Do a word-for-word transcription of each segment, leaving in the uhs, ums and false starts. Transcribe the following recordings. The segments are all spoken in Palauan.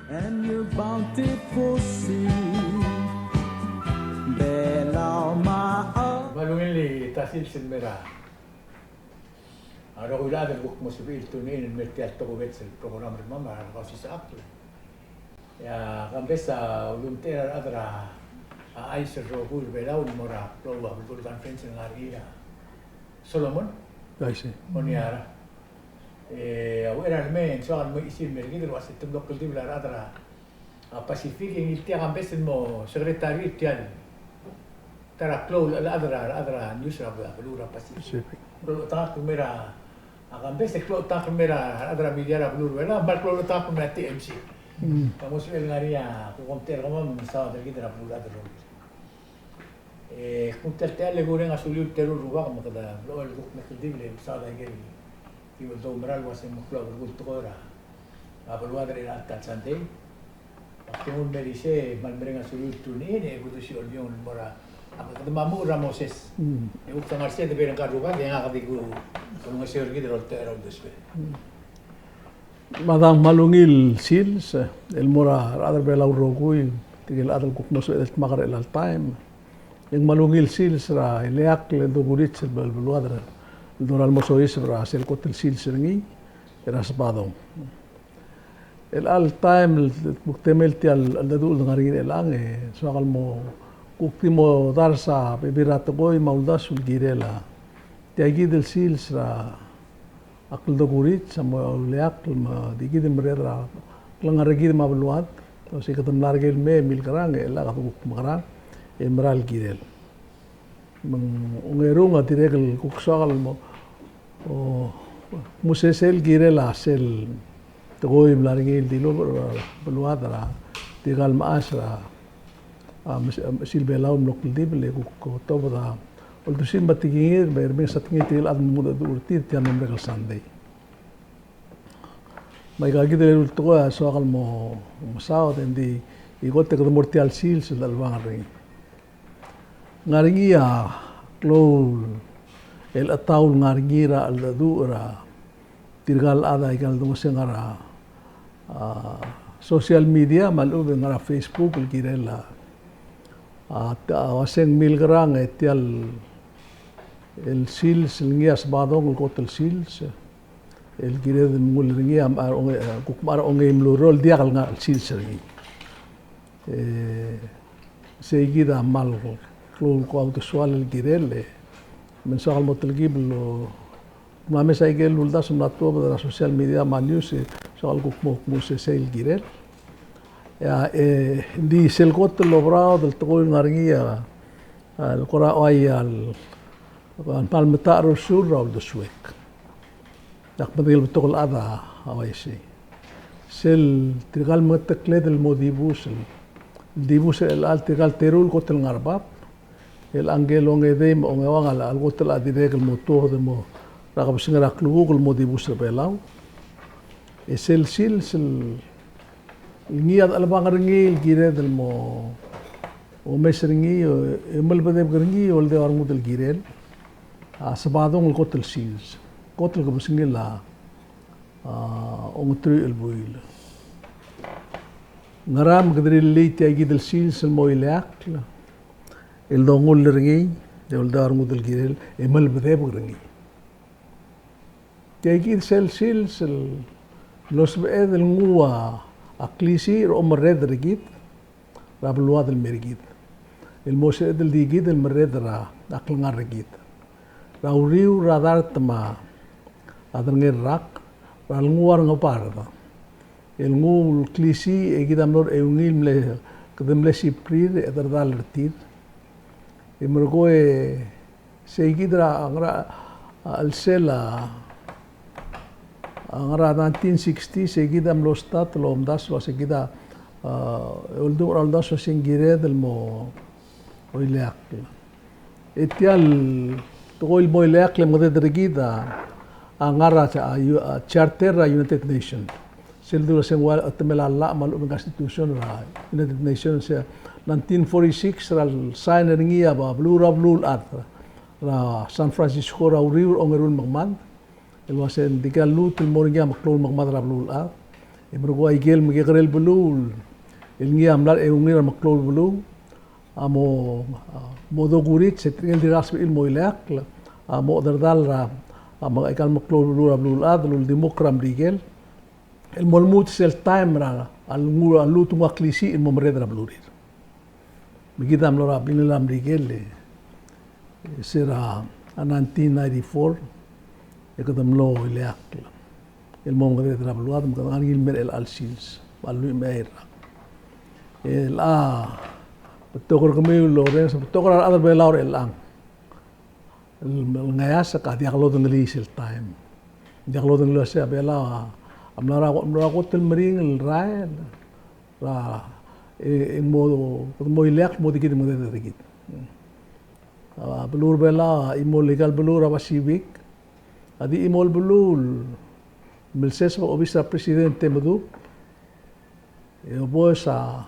And your bountiful sea, Belau me a. Me a ungil el sils el mei er a a rokui el chad el kuk mo sebechir el tune in el mei er tia el tokubets el program er kemam er a Kausisechakl. E a Kambes a ulemtechei er a rechad er a chais el rokui er a Belau el mo er a klou el Belkul Conference el ngar er ngii er a Solomon. Aisei. Honiara. E a uchei er a lemei e ng soak el mo chisir el mei er kid el uase te mlo kldibel a rechad er a a Pacific, e ngii tia Kambes el mo secretary er tia el, ta er a klou el chad er a, chad er a news er a beluu er a Pacific. Pacific. Klou el otakl el mei er a, a Kambes, e klou el otakl el mei er a, chad er a media er a beluu er a Belau, me a klou el otakl el mei er a T M C. Mm. Ka mo sebechel el ngar er ngii a, kuk omtechei er kemam, me saod er kid er a beluu er a Belau. E, kuk tia el techall e kureng a suliu el teru el rubak, me kede, el kuk me kldibel, e saod a ikel Di bo el doumerang el uase ng meklou a belkul el tekoi er a beluad er chelecha el ta el sandei. Ak di nguu el mei er isei, me a lemereng a suliu el tune in, e kudusi olbiong el mo er a, a kede mamuchel er a Moses. Mm. E kuk ta ngar sei e de bai er ngka el rubak, e ngak a di kulengeseu er kid el oltechei er a uldesuel. Mm. Me a dang, me a ungil sils el mo er a rechad er a Belau el rokui, tirke el chad el kuk mo sebeched el dmak er chelecha el taem. E ng me a ungil sils er a ileakl el dokurits el beluad el dorael el mo soiseb er a sel kot el sils er ngii er a Sebadong. Chelecha el taem el kuk temel tia el cheldecheduch el ngar er ngii er chelechang, e soak el mo kuk di mo dars a bebil er a tekoi me a uldasu el kirel a tia kid el sils er a a kldokuriits a mo ileakl me di kid el merreder er a klengar er kid me a beluad. Sei kede mla er ker el mei e milekerang e chelecha kede kuk mekerang e mera el kirel. Me ng ongerung a dirrek el kuk soak el mo, o, mo sesei el kirel a sel tekoi el mla er ngii el dilubech er a beluad er tirka el mechas er a a, mes-, a, mesil Belau el mlo kldibel e kuk otobed a oldusim me a tekingir, me a remenges a tekingir tirke el chad el mengedecheduch er tir tia el mlo merek el sandei. Me aika kid el eru el tekoi a soak el mo, mo mesaod, e ng di, ikot e kede mo er tia el sils el chelebangel er ngii. Ngar er ngii a klou el chetau el ngar er ngii er a cheldecheduch er a tirka el chad aika el dongeseu er a, a, social media me a lechub e ng ngar er a Facebook el kirel a, a, te-, a, uase ng milekerang e tia el, el sils el ngii a Sebadong el kot el sils el kired el mengull er ngii a, a, onge-, a, kuk mechar a ongeim el ureor el diak el ngar el sils er ngii. E, sei kid a kmal klou el ko a uldesual el kirel, e, me ng soak el mo telkib el, o, me a mesa ikel uldasu el mla tuobed er a social media me a news, e, soak el kuk mo, mo sesei el kirel. E a, e, ng di sel kot el oberaod el tekoi el ngar er ngii a, a, el kora uai a, el, a, kmal metachel er a usul er a uldesuek. Ak medengei el betok el chad a uaisei. Sel tirka el mengetekled el mo dibus, el dibus er chelecha el tirka el teru el kot el ngar er a bab, el ngike el ongedei me a ongeuang a le kot el chad a dirrek el mo tuobed el mo er a kebesengei er a klukuk el mo dibus er a Belau. E sel sils el ngii a dechelebangel er ngii el kired el mo omes er ngii, e melebedebek er ngii, e oldeu a rengud el kirel a Sebadong el kot el sils, kot el kebesengil a, a, ongeteruich el buil. Ngera me kede rirellii tia kid el sils el mo ileakl el dongull er ngii, e oldeu a rengud el kirel, e melebedebek er ngii. Tia kid sel sils el mlo sebeched el nguu a klisiich er a omerreder er kid er a beluad el mei er kid, el mo sebeched el di kid el merreder er a klengar er kid er a uriul er a dart me a derengel rak er a lenguu a rengebard, el nguu el klisiich e kid a mlo er a eungel el mle, kede mle sibrir e chederedal er tir. E merekong e sei kid er a ngar er a, a, chelsel a, a, ngar er a nineteen sixty, sei kid a mlo start el omdasu el uase kid a, a, oldubech er a uldasu el uase ng kired el mo ileakl. E tia el tekoi el mo ileakl e mengeded er kid a, a ngar er a, a, a, charter er a United Nations. Sel dula se ng ua, a, temel a llach me a lechub e ng constitution er a United Nations, e nineteen forty-six er a le sign er ngii a beluu er a beluulechad er a San Francisco er a uriul er a ongeru el mekemad, el uase ng dikea lluut el mo er ngii a meklou el mekemad er a beluulechad. E merekong a ikel mekekerei el beluu el ngii a mla er a eungel er a meklou el beluu a mo, a, mo dokurits e tirke el dirrek el sebechir el mo ileakl a mo ochederdall er a, a, me-, aika el meklou el beluu er a beluulechad el uldimukl er a Merikel el mo lmuut sel taem er a, a lenguu, a lmuut el nguu a klisiich el mo merreder er a belurir. Me kid a mlo er a blingel a Merikel e, e se er a nineteen ninety-four e kede mlo ileakl el mo merreder er a beluad, me kede ngar er ngii el mei er chelecha el sils, me a lluich me a eai el rak. E chelecha, betok er kemiu el Lawrence, betok er a rechad er a Belau er chelechang el, el ngeasek a diak lodengelii sel taem. Diak lodengelii a sei a Belau a, a mla er a, mla er a kot el meringel el rael er a, e, e ng mo, mo ileakl el mo di kid el merreder er kid. A beluu er a Belau a chimo el, aika el beluu er a Pacific a di chimo el beluu el milseseb a obis er a president e medub. E obes a,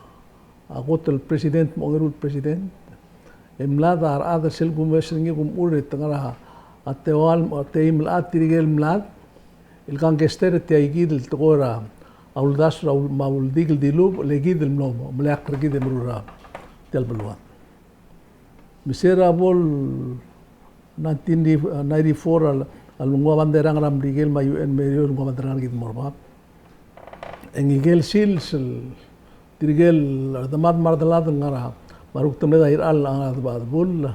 a kot el president me a ongeru el president. E mlad a rechad er sel kumes er ngii, kumechur e te ngar er a, a teua el, a teim el chad, tirke el mlad el kangkei er tia kid el tekoi er a uldasu er a ul-, me a uldik el dilubech, le kid el mlo meleakl er kid e meruul er tia el beluad. Me se er a bo el nineteen ninety-four a, a lenguu a banderang er a Merikel me a U N me a Merikel el nguu a banderang er kid el mo er bab. E ngike el sils el tirke el chedemad me a redelad el ngar er a, me a rukdemled a irechar el ngar er a debechel a debull a,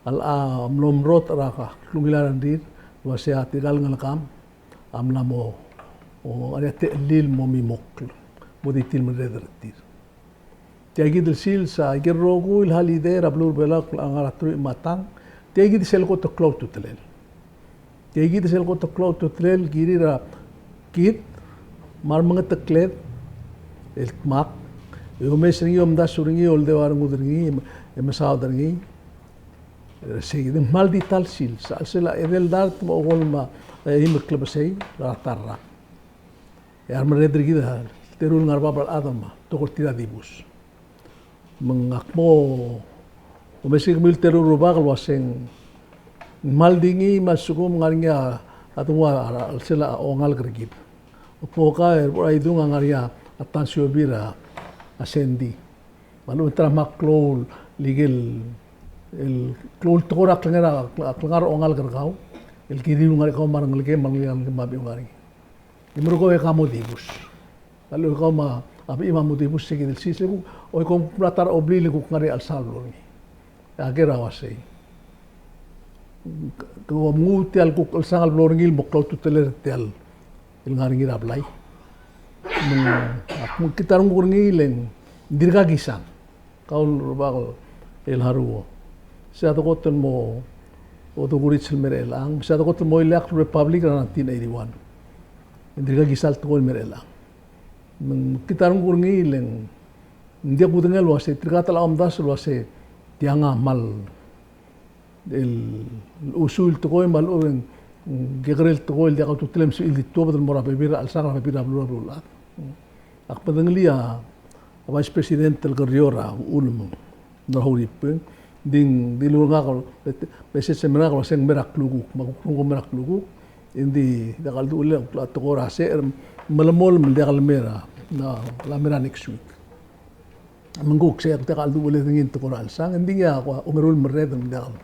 a mlo mrot er a klungiolir a rengrir el uasei a tirka el ngelekam a mla mo, o, ngar er ngii a techellir el mo mimokl, mo di tir el merreder er tir. Tia kid el sils a ikel rokui el holiday er a beluu er a Belau el ngar er a teruich me a tang. Tia kid sel kot el klou a ultutelel. Tia kid sel kot el klou a ultutelel el kirir a kid me a remengetekled el dmak e omes er ngii, omdasu er ngii, oldeu a rengud er ngii, e mesaod er ngii. E sei kid, ng kmal di ta el sils, a chelsel a edei el dart me a okolem a, e, eim el klebesei er a ta el rak. E a remerreder er kid a teru el ngar er a bab er a rechad me a tekoi er tir a dibus. Me ngak mo omes er kemiu el teru el rubak el uaseng, ng kmal di ngii me a lsekum ng ngar er ngii a dengua er a chelsel a ongalek er kid. Bo ka e bo er a idung a ngar er ngii a ta el siobi er a Sandy. Me a lechub e ng ta er a kmal klou el ikel, el klou el tekoi er a klengar, a klengar er a ongalek er kau el kiriu el ngar er kau me a rengelekem me a rengelekem me a bechiu el ngar er ngii. E merekong e kau a mo dibus. A lechub e kau me a bechim a mo dibus, sei kid el sils e kuk, oi, kom mla ta er a obliil e kuk ngar er ngii a chelsang el blo er ngii. A ker a uasei, ke, ke mnguu tia el kuk chelsang el blo er ngii el mo klou a ultutelel er tia el ngar er ngii er a blai. Me ng, ak mekngit a renguk er ngii le ng dirkak isang. Kau el rubak el Haruo. Se a dekot el mo, mo dokurits el mei er chelechang. Se a dekot el mo ileakl el Republic er a nineteen eighty-one. Ng dirkak isang el tekoi el mei er chelechang. Me ng mekngit a renguk er ngii le ng diak kudengei el uasei, tirka a ta el omdasu el uasei, tiang a kmal el, el usuil el tekoi me a lechub e ng kekerei el tekoi el diak a ultutelel me sebechir el di tuobed el mo er a bebil er a chelsang, er a bebil er a beluu, er a beluulechad. Ak medengelii a Vice President el Kerrior a uchul me ng, ng di, ng di lulengak, message el mei er ngak el uaseng mei er a klukuk, me a kuk renguk mei er a klukuk, e ng di diak a cheldecheduch el tekoi er a secher, melemolem el diak lemei er a, na, lemei er a next week. Me ng kuk sei a diak a cheldecheduch er ngii el tekoi er a chelsang, e ng di ngii a ongeru el merreder me ng diak el.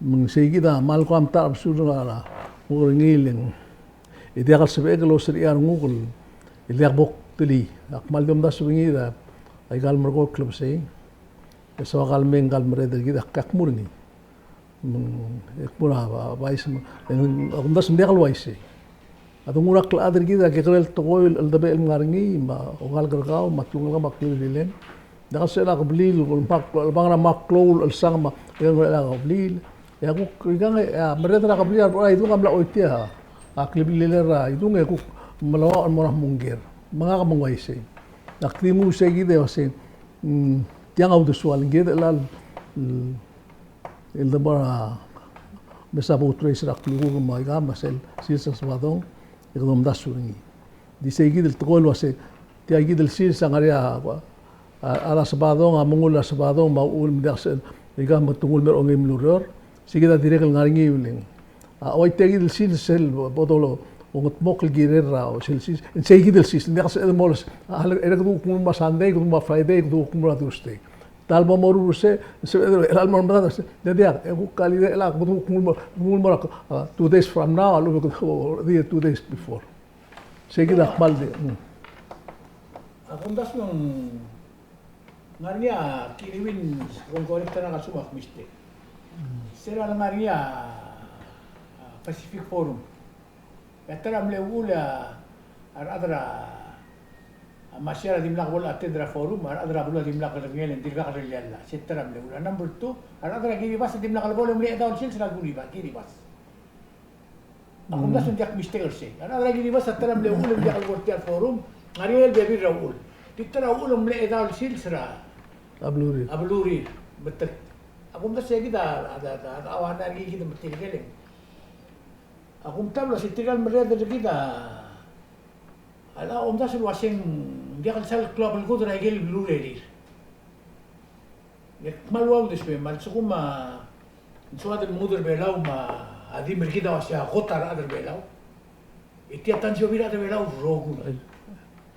Me ng sei kid a kmal ko a mta er a besul er a renguk er ngii le ng, e diak el sebechek el oserii a renguk el diak bo kdelii. Ak kmal di omdasu er ngii er a, aika el merekong el klebesei. E soak a lemei ngka el merreder er kid, ak, ak mo er ngii. Me ng, e kmo er a, a, Vice, me ng, ak omdasu me ng diak el uaisei. A donguu er a klechad er kid a kekerei el tekoi el cheldebechel el ngar er ngii, me a ongalek er kau, me a telungalek me a kleblileng. Diak el sebechel a kebliil, me a, el bang er a kmal klou el chelsang me a, e ng, a kebliil. E a kuk, ikang, e a merreder er a kebliil, a rubak er a idung a mla choitii a kleblilel er a idung, e kuk meleua el mo er a Hmungker. Me ngak me ng uaisei. Ak di nguu sei kid e uasei, mm, tiang a uldesuel, ng kired el, el, el debo er a mesa bo trace er a klukuk me aika me sel sils er a Sebadong, e kede omdasu er ngii. Di sei kid el tekoi el uasei, tia kid el sils a ngar er ngii a, a, a rechad er a Sebadong, a mengull er a Sebadong, me a uchul me diak sel, aika me te nguu el mei er a ongeim el ureor, sei kid a dirrek el ngar er ngii e le ng. A, ua tia kid el sils sel, bo, bo dolo, Ongedmokl el kirel er a sils, e sei kid el sils, ng diak el sebeched el mo, a, e kede kuk mo er a Sunday, kede mo er a Friday, kede kuk mo er a Tuesday. Ta el bo moruul er sei, sebeched el mo er a medad, ng diak, e kuk kalid el, a, kede kuk mo, mo er a, a, two days from now, a lechub e kede di two days before. Sei kid a kmal di. Mm. A kumdasu ng ngar er ngii a kiriuin, kung correct er ngak a lsekum ak mistake. Se er a lengar er ngii a, a, Pacific Forum. E a ta er a mle uchul e a rechad er a, a, Masiar a dimlak bo le attend er a forum, a rechad er a beluu a dimlak lerengel e ng dirkak lerellii a llach. Se ta er a mle uchul. A number two, a rechad er a Kiribati a dimlak lebo le mle chedaol sils er a Kiriba-, Kiribati. A kumdasu ng diak mistake er sei. A rechad er a Kiribati a ta er a mle uchul e ng diak lebo er tia el forum, ng ngar er ngii el bebil er a uchul. Di ta er a uchul e ng mle chedaol sils er a, a belurir. A belurir. Betok. A kumdasu e kid a, a, a, a, a, a, a, a, kid a metik el keleng. A kumtab el uasei tirka el merreder er kid a, a, a, omdasu el uasei ng diak el sal klou a belkul er a ikel beluu er tir. Ng kmal ua uldesuem, a lsekum a ng soad el mengud er Belau me a di mer kid a uasei a kot a rechad er Belau. E tia tansiobi a rechad er Belau el rokui.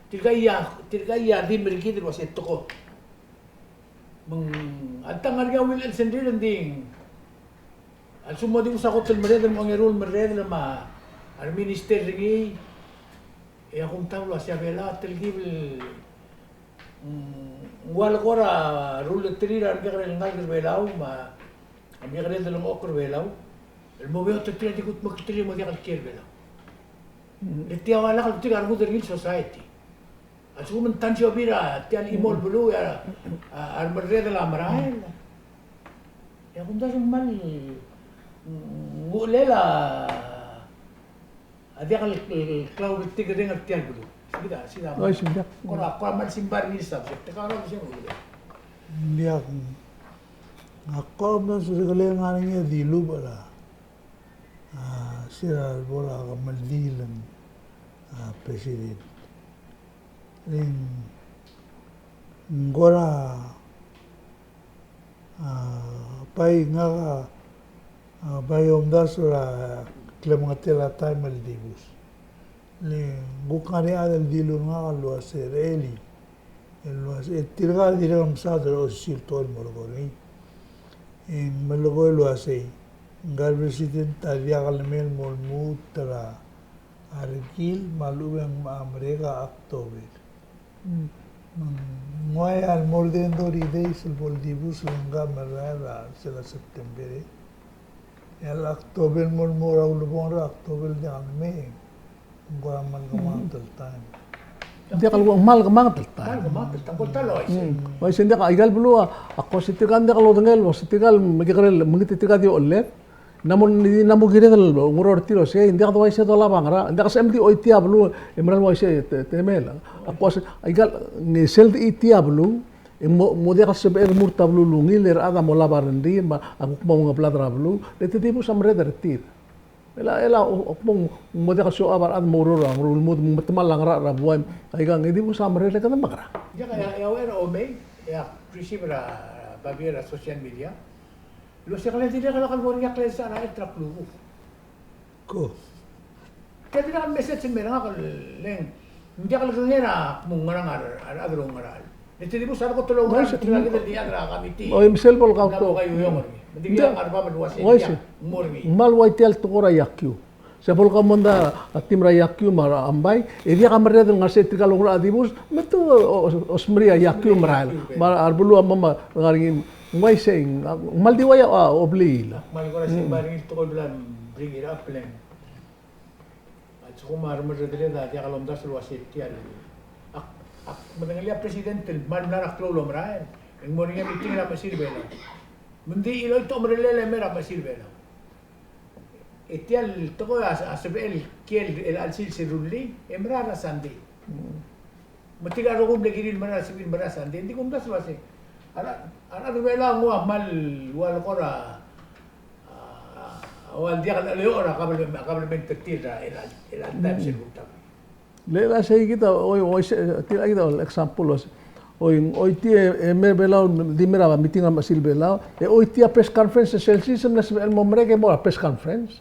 Tirka ia, tirka ia di mer kid el uasei tekoi. Me ng, alta ng ngar er ngii a Will Elsenrir, ng di a lsekum mo dibus a kot el merreder, mo ongeru el merreder me a reminister er ngii, e a kumtab el uasei a Belau a telkib el, mm, ng ua le kora ruleterir a remekekerei el ngalek er Belau me a remekekerei el delengchokl er Belau el mo beot er tir a di kudmeklterir el mo diak el kiei er Belau. Le tia ua lak el tir a rengud er ngii el society. A lsekum ng tansiobi er a tia el chimo el beluu e a, a, a remerredel a merael. E a kumdasu ng kmal, mm, ng uchelel a, a diak el, el klaubltikerreng er tia el beluu. Sei kid a, sei kid a. Oi, sei kid a. Kora, kora kmal simbai er ngii el subject. Te kora kmal simbai er ngii. Ng diak, a kora kmal sel kelel ngar er ngii a dilubech er a, a, sel bo er a kemeldiil el, a, president. Ng, ng kora, a, bai ngak a, a, bai omdasu er a klemengetel a taem el dibus. Le ng kuk ngar er ngii a chad el dilu er ngak el uasei, really, el uasei, e tirka a dirrek el mesaod er a osisiu el tekoi el melekoi er ngii. E ng melekoi el uasei, ngka el president a diak lemei el mo lmuut er a a rekil me a lechub e ng mo merek a October. Mm. Me ng uai a le more than thirty days el bo ledibus el ngka el merael er a sel September. E a le October el mo, mo er a ulebongel er a October el diak lemei. Ng kora kmal kemanget el taem. Diak el kmal kemanget el taem. Kmal kemanget el taem. Kora ta el uaisei. Mm. Uaisei, ng diak, aika el beluu a, a ko se tirka ng diak lodengei el uasei tirka el mekekerei el, mengetetir tirka di ocheled. Ng mo, ng mo kired el oureor er tir el uasei, ng diak de uaisei dolab a ngerang, ng diak sebechem di choitii a beluu e mera el uaisei te, temel. A ko uasei, aika el, ng sel di choitii a beluu, e mo, mo diak el sebechel el murt a beluu el ungil, e a rechad a mo olab a rengrir, me a kuk mo mengeblad er a beluu, le te dibus a merreder er tir. E le, e le, o, o, kmo ng mo diak el show up a rechad el mo oureor, a mo oureor el mo, mo metemall a ngerachel er a buai, aika ng dibus a merreder e kede mekerang. Diak, e a, e a uchei er a omei, e ak receive er a, babier er a social media. El uasei kele dirrek el lak el bo er ngii a klesang er a chelsel a klukuk. Ko. Kele dirrek el message el mei er ngak el leng, ng diak lekengei er a kmo ng ngerang a rechad el oungerachel. Le te dibus a rekot el oungerachel, tirka kid el di chad er a committee. Oi, me sel bo le kauto. Ng mo kaiuiong er ngii. Me ng di ngar er a bab el uasei ng diak, ng mo er ngii. Ng kmal ua tia el tekoi er a iakiu. Se bo le kau mondai a team er a iakiu me a Ambai, e diak a merreder el ngar sei tirka el oungerachel a dibus, me te o, o, osmerii a iakiu el merael. Me a rebeluu a mo me ngar er ngii, ng uaisei, ng kmal di ua ia, a, obliil. Ak kmal kora simbai er ngii el tekoi el bla bring it up el leng. A lsekum a remerreder a diak lomdasu el uasei tia el. Ak, ak medengelii a president el kmal mla er a klou el omerael. E ng mo er ngii a meeting er a Mechesir Belau. Me ng di chiloit a omerellel e mei er a Mechesir Belau. E tia el tekoi a, a sebechel el kiei el chelecha el sils el rullii, e merael er a Sunday. Mm. Me tirka el rokui el mle kirir el merael, sebechir el merael er a Sunday, ng di kumdasu el uasei. A re, a rechad er a Belau a nguu a kmal ua lekor a, a, a ua el diak el, el eou er a kabelment, a kabelment er tir er a, el, el, el, el taem sel kumdasu. Le, le sei kid a, oi, oi, se, tia kid a example, oi, oi, oitii e, e mei er a Belau, di mei er a meeting er a Mechesir Belau, e oitii a press conference sel sils, me ng sebechel el mo merek e mo er a press conference.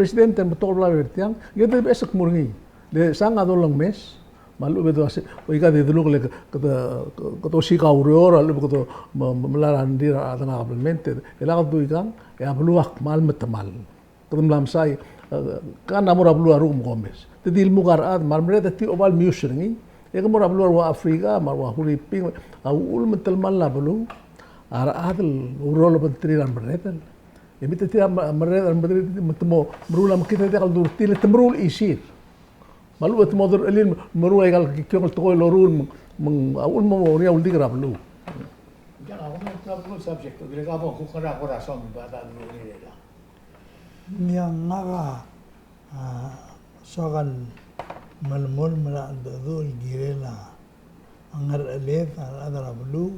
president el betok el bla er tiang, e te beches el kmo er ngii. Le sang a dolengmes, me a lechub e te uase, o ika di deluk le kede, kede, kede osiik a ureor, a lechub e kede me, me, melai a rengrir a rechad er a kabelment, e lak dmu ikang, e a beluu a kmal metemall. Kede mla mesa, e, ka ng mo er a beluu a ruk me komes. Te di lmuk a rechad, me a remerreder e te di oba el mius er ngii. E ke mo er a beluu er a Africa, me a rua Huriping, a uchul me ng telemall a beluu, a rechad el oureor el obengterir a remerreder. E me te tir a me-, merreder, merreder, me te mo meruul a mekngit e diak el dul er tir, e te meruul chisir. Me a lechub e te mo deruchelii el meruul aika el kikiong el tekoi el loruul, me ng, me ng, a uchul me ng mo er ngii a uldik er a beluu. Diak, a kumdasu el subject, dirrek a bo kuk ngar er a kora soam, me a ta el meruul er ngii er a. Ng diak, ngak a, a, soak el melemolem er a cheldecheduch el kirel a a ngercheled a rechad er a beluu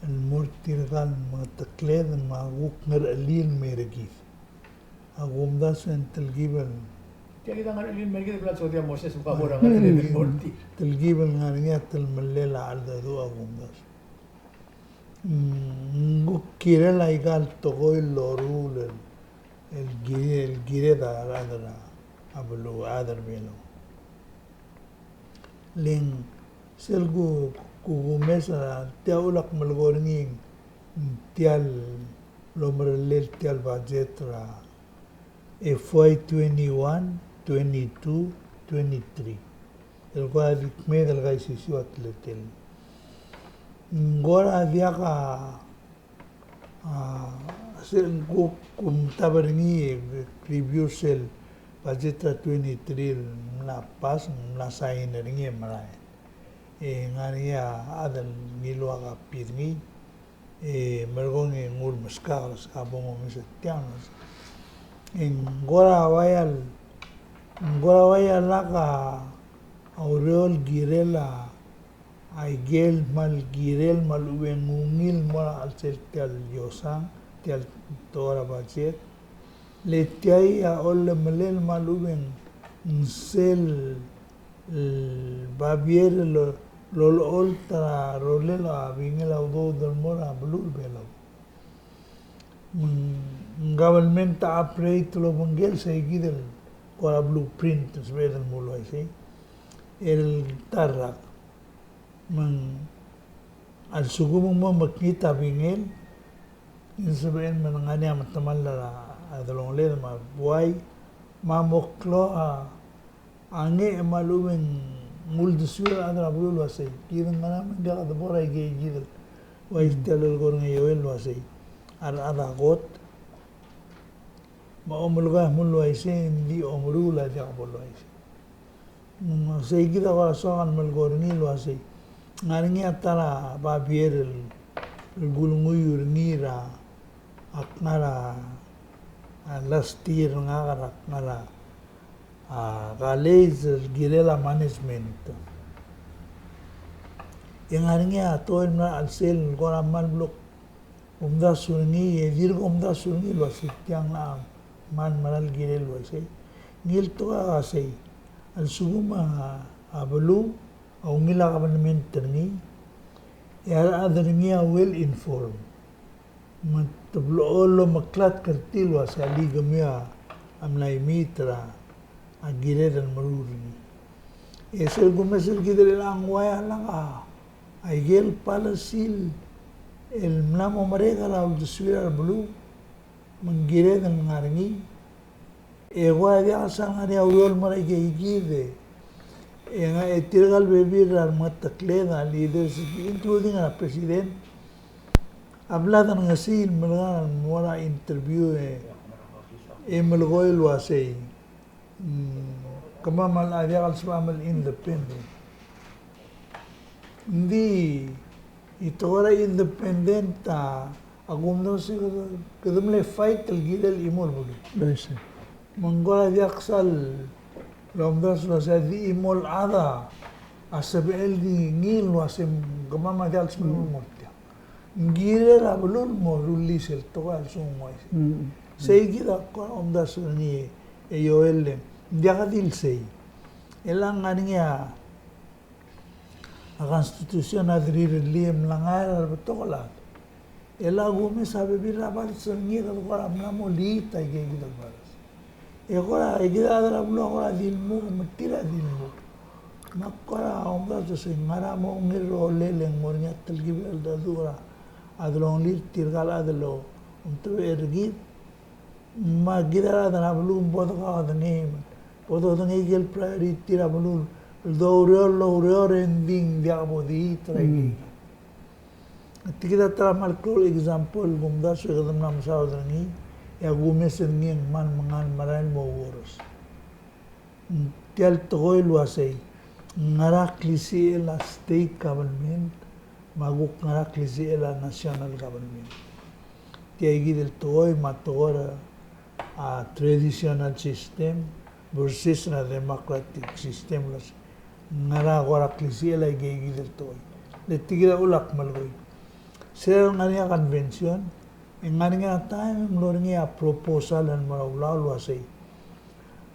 el mo er tirka el mengetekled me a kuk ngerchelii el mei er kid. A kumdasu e ng telkib el, tia kid a ngerchelii el mei er kid el bla sodia Moses me ka bo er a ngercheled el mo er tir. Telkib el ngar er ngii a telemellel a cheldecheduch a kumdasu. Mm, ng kuk kirel aika el tekoi el loruul el, el ki-, el kired a rechad er a beluu, a rechad er a beluu. Le ng sel ku-, ku-, kumes a tia ulak melekoi er ngii, tia el omerellel tia el budget er a F Y twenty-one, twenty-two, twenty-three. El kora di kmeed el kaisisiu a teletelel. Ng kora diak a A, se ng kuk, kuk mtab er ngii, e, previous el budget er a twenty-three el mla pass, mla sign er ngii e merael. E ngar er ngii a chad el ngiluu a copy er ngii, e merekong e ng ulemeskak el se ka bo momes er tiang. E ng kora uaia el, ng kora uaia lak a ureor el kirel a aikel kmal kirel me a lechub e ng ungil el mo er a chelsel tia el iosang, tia el tekoi er a budget. Le tia a olemelel me a lechub e ng sel, e, babier el lo-, lolecholt er a rolel a bingel a udoud el mo er a beluu er a Belau. Me ng government a operate el obengkel sei kid el kora blueprint, sebeched el mo uaisei. El ta el rak. Me ng a lsekum ng mo mekngit a bingel, ng sebeched me ng ngar er ngii a metemall er a delongeled me a buai, me a mo klou a, a ngii me a lechub e ng uldesuir a rechad er a beluu el uasei, kid ng ngar er ngii me ng diak debo er a ikeikid el uaisei, tia el lolekoi er ngii a Joel el uasei, a rechad a kot, me a omelekoi a mlo uaisei, ng di omeruul a diak bo el uaisei. Ng sei kid a kora soak el melekoi er ngii el uasei, ng ngar er ngii a ta er a babier el, el kulenguiu er ngii er a, ak ngar er a, a, last year ngak er a, ak ngar er a, a, college el kirel a management. E ng ngar er ngii a tekoi el mla er a chelsel el kora kmal blo kumdasu er ngii, e dirk kumdasu er ngii el uasei tiang a kmal mera el kirel el uaisei. Ngii el tekoi a uasei, a lsekum a, a beluu a ungil a kabelment er ngii, e a rechad er ngii a well informed, me te blechoel el omeklatk er tir el uasei a likemiu a mla imiit er a a kired el meruul er ngii. E sel kumes er kid er chelechang, ng uaia lak a ikel policy el mla mo merek er a uldesuir a beluu, me ng kired el ngar er ngii. E kuk a diak sal ngar er ngii a ureor el mo er a ikeikid e, e ngak e tirka el bebil er a remengetekled a leadership, including a president, a bla dengesii el melekoi el mo er a interview e, e melekoi el uasei, mm, kemam a diak el sebecham el independent. Ng di, e te kora independent a, a kumdasu e kede, kede mle fight el kirel el chimo el beluu. Me ng kora diak sal lomdasu el uasei a di chimo el chad a sebechel di ngii el uasei kemam a diak el smecher el mo er tiang. Ng kirel a beluu el mo rullii sel tekoi a lsekum ng uaisei. Sei kid a kora omdasu er ngii e Joel, le ng diak di el sei. E le ng ngar er ngii a a constitution a di rirellii e mla ngar er a rebetok el chad. E le a kumes a bebil er a bases er ngii e kede kora mla mo lead a ikeikid el bases. E kora, ikid el chad er a beluu a kora di lmuk, me tir a di lmuk. Me ak kora omdasu el uasei ng ngar er a mo ngii el rolel e ng mo er ngii a telkib el cheldecheduch er a delongelir tirka el chad el omtebechel er kid. Me kid a rechad er a beluu me bo dekaudengei, bo dodengei ikel priority er a beluu el doureor el oureor e ng di ng diak bo di ta er a ikei. Tia kid a ta er a kmal klou el example el kumdasu e kede mla mesaod er ngii, e a kumes er ngii e ng kmal mengal merael el mo oureor. Tia el tekoi el uasei, ngera klisichel a state government, me a kuk ngera klisichel a national government. Tia ikid el tekoi me a tekoi er a, a, traditional system versus a democratic system el uasei, ngera kora klisichel a ikeikid el tekoi. Le tia kid a uchul ak melekoi. Se el ngar er ngii a convention, e ng ngar er ngii a taem e ng mlo er ngii a proposal el mo er a ulaol el uasei,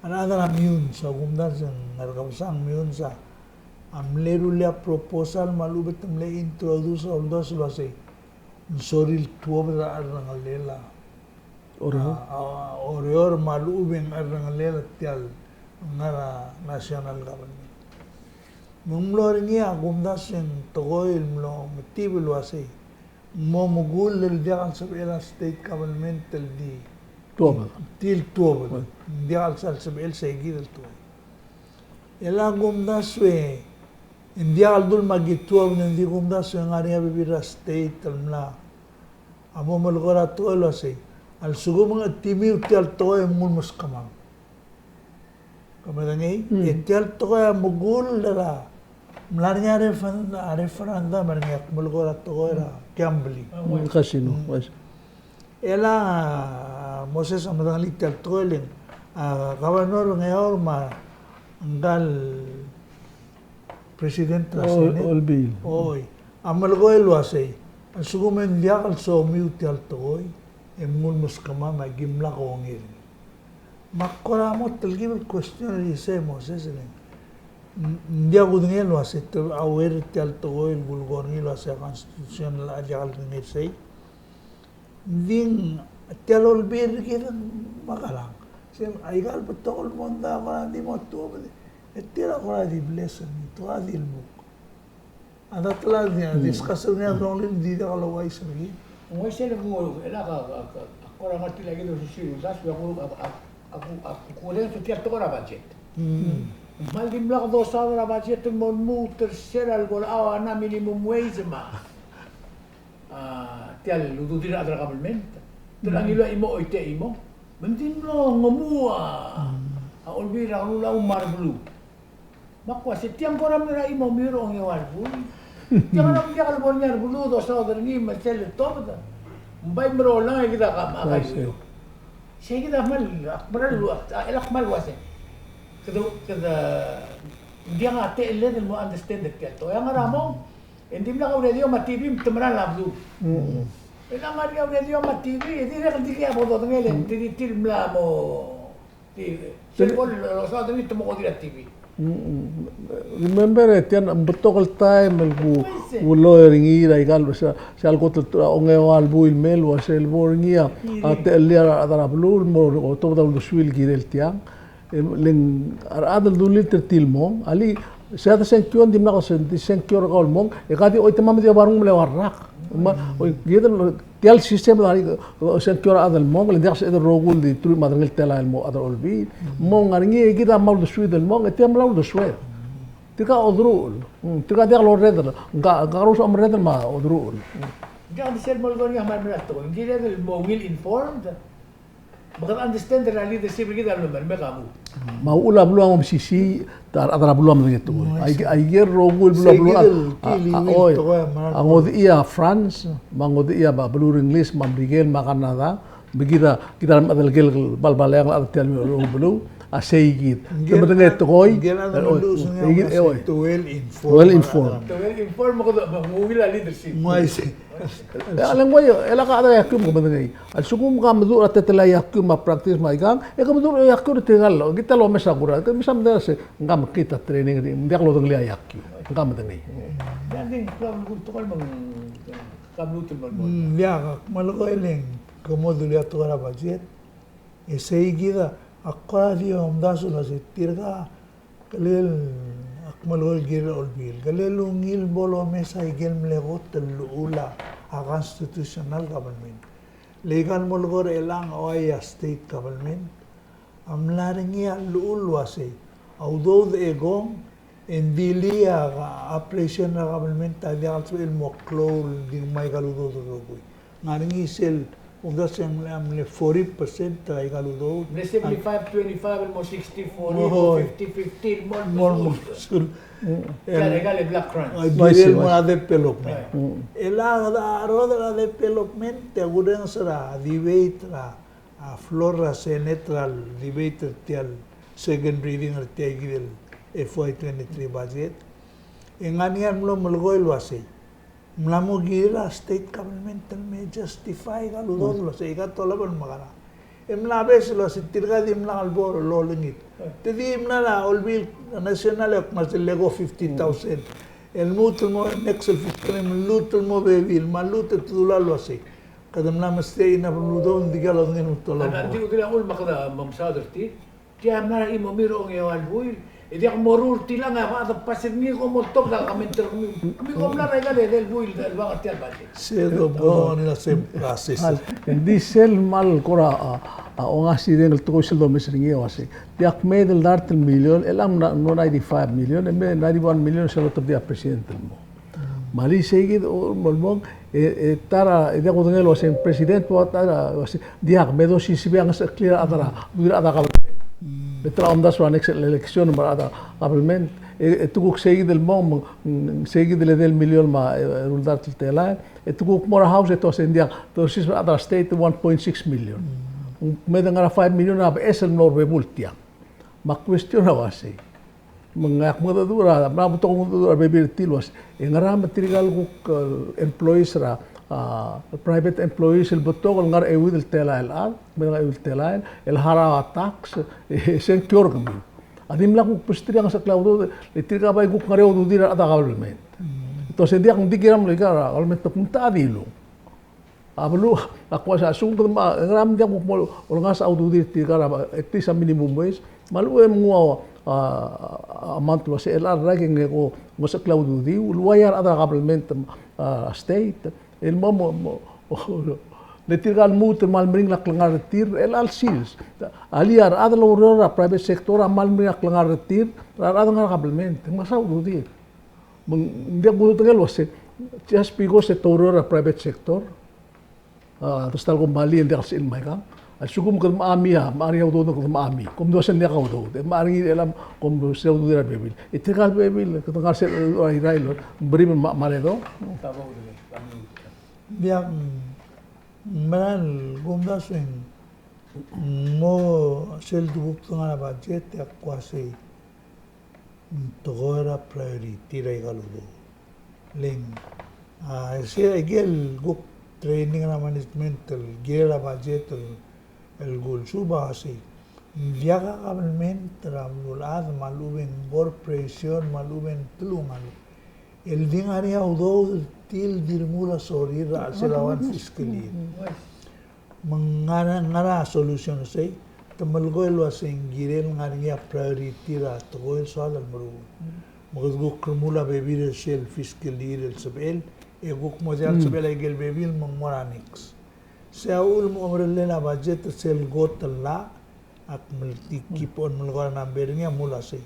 a rechad er a Meyuns, a kumdasu e ng ngar er a Kebesang Meyuns a mle rullii a proposal me a lechub e te mle introduce a uldasu el uasei ng sorir el tuobed er a cherrengelel a Oreor. A, a, Oreor me a lechub e ng cherrengelel tia el ngar er a national government. Me ng mlo er ngii a kumdasu e ng tekoi el mlo metib el uasei ng mo mekull el diak el sebechel a state government el di tuobed. Di el tuobed. Ng diak el sal sebechel seikid el tuobed. E le a kumdasu e ng diak el dul me aki tuobed, ng di kumdasu e ng ngar er ngii a bebil er a state el mla a mo melekoi er a tekoi el uasei, a lsekum e ng chetimiu tia el tekoi e mnguu el meskemam. Ke medengei, e tia el tekoi a mekull er a, mla er ngii a referen-, a referendum er ngii a melekoi er a tekoi er a gambling. Mm, casino. E le a Moses a medengelii tia el tekoi el, a, Governor Ngeaur me a ngka el President er a Senate. Olbiil. Oi. A melekoi el uasei, a lsekum e ng diak el somiu tia el tekoi, e mnguu el meskemam, me aki mla kongei er ngii. Me ak kora mo telkib el question er isei, Moses, e le ng, ng diak kudengei el uasei te aware er tia el tekoi el kulekoi er ngii el uasei a constitution a diak el kengei er sei. Ng di tia el olbiil er kid a mekerang. Sel aika el betok el mondai a kora di mo tuobed, e tir a kora di bless er ngii, te kora di lmuk. A ta el di, discuss er ngii a delongelir, ng di diak louchais er ngii. Ng uaisei el kmo, e le ka, ka, ka, kora ngar tia kid el osisiu el uldasu, a ku, a, a, a ku, a ku, a kulenger er tia el tekoi er a budget. Ng kmal dimlak dosaod er a budget el mo lmuut er se er a lebo el chao a minimum wage me a a, tia el ududir a rechad er a government. Te le ngiluu a chimo, oitii a chimo. Me ng di mlo ngemuu a, a Olbiil er a Kelulau me a rebeluu. Me ak uasei tiang kora mlo er a chimo me ng ongeua el buil. Tiang a mlo diak el bo er ngii a rebeluu, dosaod er ngii me sel letobed. Ng bai merolang e kid a kama, a kaisei. Sei kid a kmal, ak meral, a, el ak kmal uasei. Kede, kede, ng diak a techelled el mo understand er tia el tekoi. A ngar er a mong, e ng dimlak a radio me a TV me te mera el bdelul. E le ng ngar er ngii a radio me a TV, e dirrek el dikea bo dodengei e le te di tir mla mo, di, sel bo losaod er ngii te mo kodir a TV. Remember, e tiang a betok el taem el ku, kulekoi er ngii er aika el, se, sel kot el ongeua el buil el mei el uasei el bo er ngii a, a techellir a rechad er a beluu el mo otobed a uldesuir el kirel tiang. E le ng a rechad el dulii er tir el mong, alii, se a de sengkio, ng dimlak se, di sengkio er kau el mong, e ka di choitemam e di oba rengum el eua el rak. Me, oi, kid el, tia el system el ngar er ngii, sengkio er a chad el mong, le ng diak sebeched el rokui el di truich me a derengel telael el mo chad er a Olbiil. Me ng ngar er ngii e kid a mla uldesued el mong, e tia mla uldesued. Tirka a oderuchel. Mm, tirka diak lorreder. Ngka, ngka a rous a omerreder me a oderuchel. Diak di sel mo lekoi er ngii a kmal mera el tekoi. Ng kired el mo well informed. Me kede understand er a leadership er kid a lomei, me ka mo. Me a uchul a beluu a ngomsisiich, ta er a rechad er a beluu a medengei tekoi. Aike, aike el rokui el beluu a beluu a, a, a, oi, a ngodechii a France, me a ngodechii a beluu er a English, me a Merikel, me a Canada, me kid a, kid a mechedelekel balbaleang el chad er tia el beluu, a sei kid. Te medengei tekoi, well informed. Te well informed, me kede, me ng ungil a leadership. E a lengua e, e lak a chad er a iakiu me ke medengei. A lsekum ke meduch er a teletelel a iakiu me a practice me aikang, e ke meduch er a iakiu er tirka el, kid a lomes a kora, ke mesa medengei se, ng ka mekngit a training, ng diak lodengelii a iakiu, ng ka medengei. Mm, diak, ak melekoi e le ng ke mo dulii a tekoi er a budget. E sei kid a, ak kora di omdasu el uasei tirka, kelel, ak melekoi el kirel a Olbiil, kelel ungil bo lomes aike el mle kot el llechul a constitutional government. Le aika el melekoi er chelechang a ua a state government a mla er ngii a llechul el uasei a udoud e kong, e ng di le a, a operation er a government a diak el sebechel el mo klou el di ngmai aika el udoud el rokui. Ng ngar er ngii sel, omdasu e ng mle, mle forty percent er aika el udoud. Mle seventy-five twenty-five el mo sixty forty, mo fifty fifty el mo, mo, mo, el, aika el block grant. Ai, kirel mo er a development. Right. Mm. E a, a rechad er a development, e a kurrenges er a debate er a a floor er a Senate er a debate er tia el second reading er tia kid el F Y twenty-three budget. E ng ngar er ngii a mlo melekoi el uasei, ng mla mo kirel a state government el me justify aika el udoud el uasei aika a tolab el mekerang. E mla base el uasei tirka a dimlak el bo lolengit. Te di mla er a Olbiil National e kmo sel leko fifty thousand el lmuut el mo next el fiscal el lmuut el mo bebil, me a lmuut e te dula el uasei kede mla mesterir a beluulechad, ng dikea lodengei el mo tolab. Ng di, ng di ua uchul me kede mo mesaod er tir. Tia mla er a chimo me a ongeua el buil. E diak moruul er tiang e a bechad a pass er ngii e kom oltobed a comment er kemiu. Kemiu kom mla er aika el edei el buil el bang er tia el budget. Se do bo ni la same process. Ng di sel kmal kora, a, a ongasireng el tekoi sel domes er ngii el uasei, diak kmedel dart el million, e ng mla mo ninety-five million, e me ninety-one million sel otobedii a president el mo. Me a le sei kid a mo el mong, e, e ta er a, e diak kudengei el uasei ng president, ua ta er a, uasei, diak, me dosiseb a ngesecheklir a rechad er a, ududir a rechad er a government. Me te er a omdasu er a next election me a rechad er a government, e, e te kuk sei kid el mong, me ng, sei kid el edei el million me a, e, eru el dart el telael, e te kuk mo er a House e te uasei ng diak, dosiseb a rechad er a state one point six million. Me de ngar er a five million a beches el mlo er a bebul tiang. Me a question a uasei, me ng ak mengedecheduch er a, me ng betok el mengedecheduch er a bebil er tir el uasei, e ngera me tirka el kuk, e, employees er a, a, private employees el betok el ngar er a euid el telael el chad, me ngar er a euid el telael, el harau a tax, e, se ng kior kemiu. A dimlak kuk besterir a ngesecheklir a udoud, le tirka bai kuk ngar er a ududir a rechad er a government. Te uasei ng diak, ng di kiram el ika er a government, te kuk ta a dilu. A beluu, ak uasei a lsekum kede me, ngera me ng diak kuk mo olengasech a ududir tirka er a, at least a minimum wage, me a lechub e ng ua, a, a, a amount el uasei el a rak e ng ko ngesechekl a ududiu, el uai a rechad er a government, a, state, el mo, mo, mo, le tirka el lmuut el kmal meringel a klengar er tir, el a sils. A le a rechad el oureor er a private sector a kmal meringel a klengar er tir, er a rechad el ngar er a government, e ng mesa ududir. Me ng diak kudengei el uasei, just because e te oureor er a private sector, a, ta er sel kombalii e ng diak el sebechir el mo er aikang. A lsekum kede mechemii a, mechar a udoud e kede mechemii. Kom dua se ng diak a udoud, e mechar er ngii el, kom se a ududir a bebil. E tirka el bebil, kede ngar sel, a, irael, ng bebil me a, me a redong. Diak, mm, meral, kumdasu e ng mo sel dekuk te ngar er a budget e ak uasei ng tekoi er a priority er aika el udoud. Le ng, a, se aike el kuk training er a management el kirel a budget el, el kulsubes a sei. Ng diak a government er a beluulechad me a lechub e ng corporation me a lechub e ng telungalek el di ngar er ngii a udoud er tir el di remuul a sorir er a chelsel a one fiscal year. Me ng ngar er a, ngar er a solution er sei, te melekoi el uasei ng kirel ngar er ngii a priority er a tekoi el soal el meruul. Me kede kuk remuul a bebil er sel fiscal year el sebechel, e kuk mo diak el sebechel aike el bebil me ng mo er a next. Se a uchul me a omerellel a budget er sel kot el llach, ak melekoi, keep on melekoi a number er ngii a mle uasei.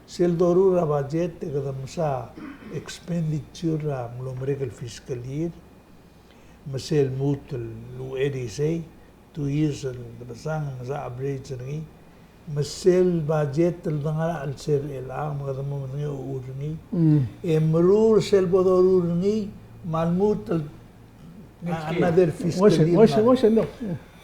Sel doruul er a budget e kede mesa expenditure er a mlo merek el fiscal year, me sel lmuut el uchei er isei, two years el debesang, me se a average er ngii. Me sel budget el dengar er a chelsel er chelechang me kede mo medengei a uchul er ngii. Mm. E meruul sel bo doruul er ngii me a lmuut el another fiscal year. Uaisei, uaisei, no.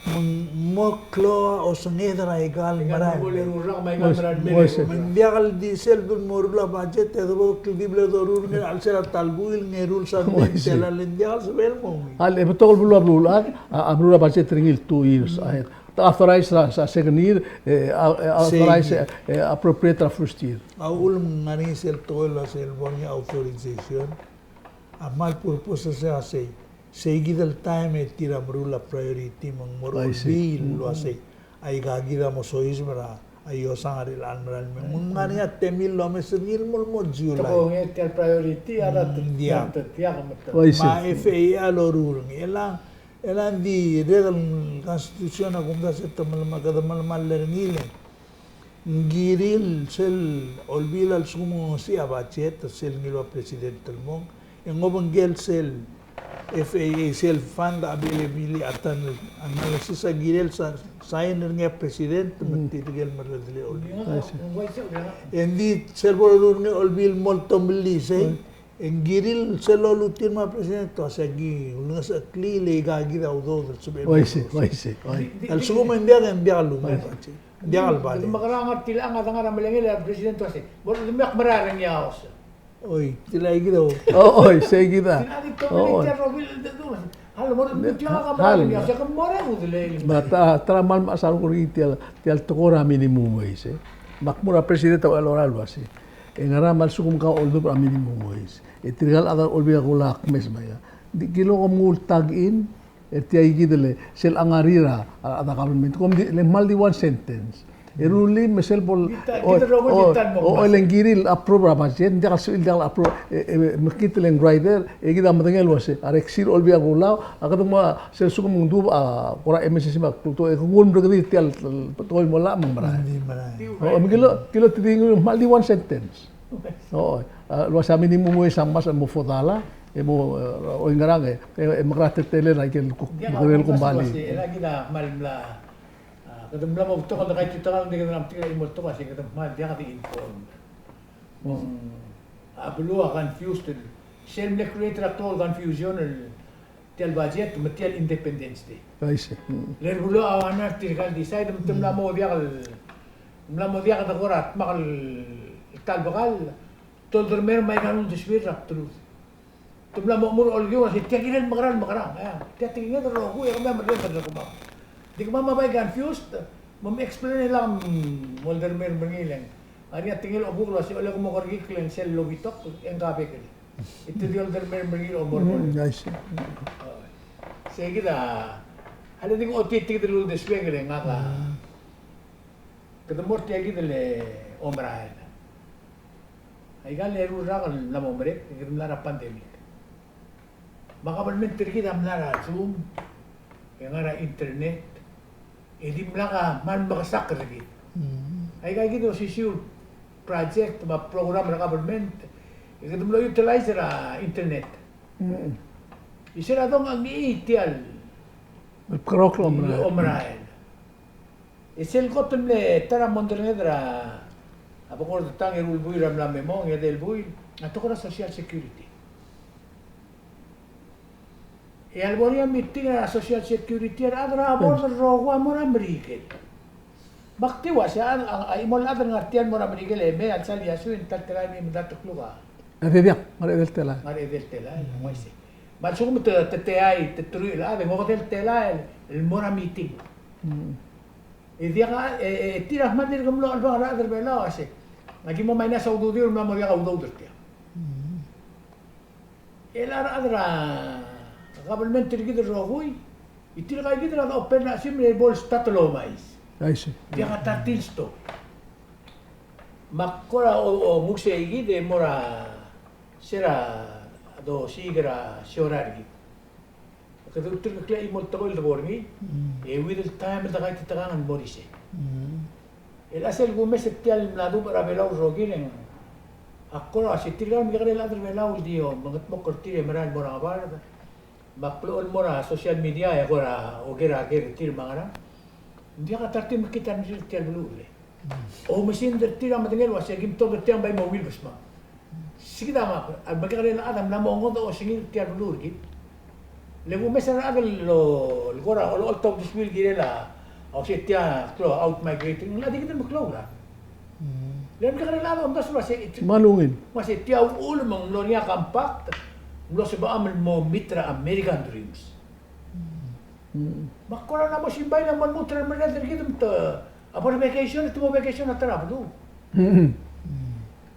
Me ng mo klou a osenged er aika el merael. Uaisei, uaisei. Me ng diak el di sel bo el mo ruul a budget e de bo kldibel el doruul er ngii er a chelsel a ta el buil, ng ruul something, uaisei, tela, le ng diak el sebechel el mo ungil. A le betok el beluu a beluulechad a, a meruul a budget er ngii el two years ahead. Te authorize er a, er a second year, e, a, e, authorize, e, e, appropriate er a first year. A uchul me ng ngar er ngii sel tekoi el ua sel bo er ngii a authorization. A kmal purpose er sei a sei, sei kid el taem e tir a meruul a priority me ng mo er a olbiil el ua sei. Aika kid a mo soiseb er a iosang er chelechang el merael me ng ngar er ngii a temir el omes er ngii el mo, mo July. Te kongei tia el priority a, mm, diak. Diak me te. Me a F A A a loruul er ngii. Elang Elang di rechad el constitution a kumdasu e te melemall, kede melemall er ngii le ng kirir sel olbiil a lsekum ng ngesii a budget, sel ngiluu a president el mong, e ng obengkel sel F A A, sel fund availability a ta el analysis a kirel sa-, sign er ngii a president, me tirke el merredelii a olbiil. E ng di sel bo loruul er ngii a olbiil el mo oltemellii sei, e ng kirir sel loluut er ngii a president el ua se aki ulengesecheklii le aika kid a udoud el sebechel. Uaisei, uaisei, uaisei. A lsekum e ng diak, e ng diak el ungil, uaisei, diak el valid. Mekerang a tilechang a dengar a melengel a president el ua se, bo lmei ak merael er ngii a House. Oi, tilechang kid a. O, oi, sei kid a. Tilechang di tomellii tia el rokui el dedu. A lemo er tia el kamera el mei, se ke mo er a udel. Me a ta, ta er a kmal mechas a rokui er tia el, tia el tekoi er a minimum wage, e. Me ak mo er a president a uchei el orael el ua se, e ngera me a lsekum kau a oldubech er a minimum wage, e tirka el chad er a Olbiil er a Kelulau a kmes me aika. Di kilo kom nguu el tuck in er tia kid el sel ngar er a, a, a government. Kom di, le kmal di one sentence. E rullii me sel bo el, o, o, o, e le ng kirir el approve er a budget, ng diak el sebechir el diak el approve, e, e, mekngit el rider, e kid a medengei el ua se, a reksi er a Olbiil er a Kelulau, a kede mo, sel lsekum ng dubech a kora emergency me a klukuk, e ke nguu el merekedii tia el, el, tekoi el mo llach me ng merael. Ng di merael. O, me kilo, kilo te di nguu el kmal di one sentence. O, a, el ua se a minimum wage a ngmasech el mo four dollar, e mo, e, oingerang, e, e, e mekerang a teletelel er a ikel kuk, mekerang el kombalii. Diak a, e le kid a kmal mla A, kede mla mo betok el dekaititekel, ng di kede mla metik el mo betok a se kede mla diak di informed. Me ng, a beluu a confused el, sel mle create er a klou el confusion el tia el budget me tia el Independence Day. I see. Mm. Le rebeluu a uaisei er tirka el decide, me te mla mo diak el, mla mo diak de kora dmak el ta el bekall, te oldermer me aika el uldesuir er a bdelud. Te mla mo chemur a olkiu el uasei tia kirel mekerang el mekerang, e. Tia tekinged el rokui e kemam a merreder er kemam. Di kemam a bai confused, me mexplain e ng mo oldermer er ngii el ng. Ngar er ngii a tekingel obuk el uasei, ole ke mo kerekikl e ng sel lobitok, e ng kabekel. E te di oldermer er ngii el omerreder. Mm, I see. Sei kid a, a le di ng otiit kid el uldesuek el ngak a. Mm. Kede mo er tia kid el omerael. Aika el eru el rak el mla mo merek, e kede mla er a pandemic. Me a kabelment er kid a mla er a Zoom, e ngar er a internet, e dimlak a kmal mekesakl er kid. Mm. Aika kid a osisiu el project me a program er a kabelment, e kede mlo utilize er a internet. Mm. E se er a dongchii tia el, el omerael. E sel kot el mle ta er a mondai er ngii er a, a bekord tang e eru el buil er a mla me mong, e edei el buil, a tekoi er a Social Security. E a lebo er ngii a meeting er a Social Security, a rechad er a board el rokui a mo er a Merikel. Me ak di uase a, a, a chimo el chad el ngar tia el mo er a Merikel e mei a lsal iasui e ng ta el telael el mei me ng ta el tekluk a. E diak, ngar er a edei el telael. Ngar er a edei el telael, ng uaisei. Me a lsekum te, te, te ai, te truich el chad, e ng okedei el telael el mo er a meeting. Mm. E diak a, e, e, e tir a kmal dirk mlo chelebangel a rechad er a Belau a se, aki mo minus a ududiu el mla mo diak a udoud er tiang. Mm. E a rechad er a kabelment er kid el rokui, e tirka kid a open er a chesimer e bo el start el omais. I see. Diak a ta er tir el stop. Me ak kora o, o, nguu sei kid e mo er a, se er a dosiik er a siorai er kid. Kede ulterekokl a chimo el tekoi el debo er ngii, mm, e with el taem el dekaititekangel el mo er isei. Mm. El a sel kumes er tia el mla dubech er a Belau el rokir e ng, ak kora uase tirka el mekekerei el chad er a Belau el di omengedmokl er tir e merael el mo er a ngebard, me a klechoel el mo er a social media e kora oker a ker er tir me a ngerang. Ng diak a ta er tir el mekngit a rengrir er tia el beluulechad. Oumesingd er tir a medengei el uasei, kim tobed er tiang bai mo ungil besmam. Sei kid a ma, a mekekerei el chad a mla mo ngodech a osengir er tia el beluu er kid. Le kumes a rechad el lo, el kora, olecholt a uldesuir el kirel a, a uasei tia, klou a out migrating, ng di kid el meklou el chad. Le mekekerei el chad a omdasu el uasei, kmal ungil. Uasei tia uchul me ng mlo er ngii a compact, mlo sebecham el mo meet er a American dreams. Me ak kora mla mo simbai el mo lmuut er a remerreder er kid me te, a bo er a vacation, te mo vacation a ta er a beluu.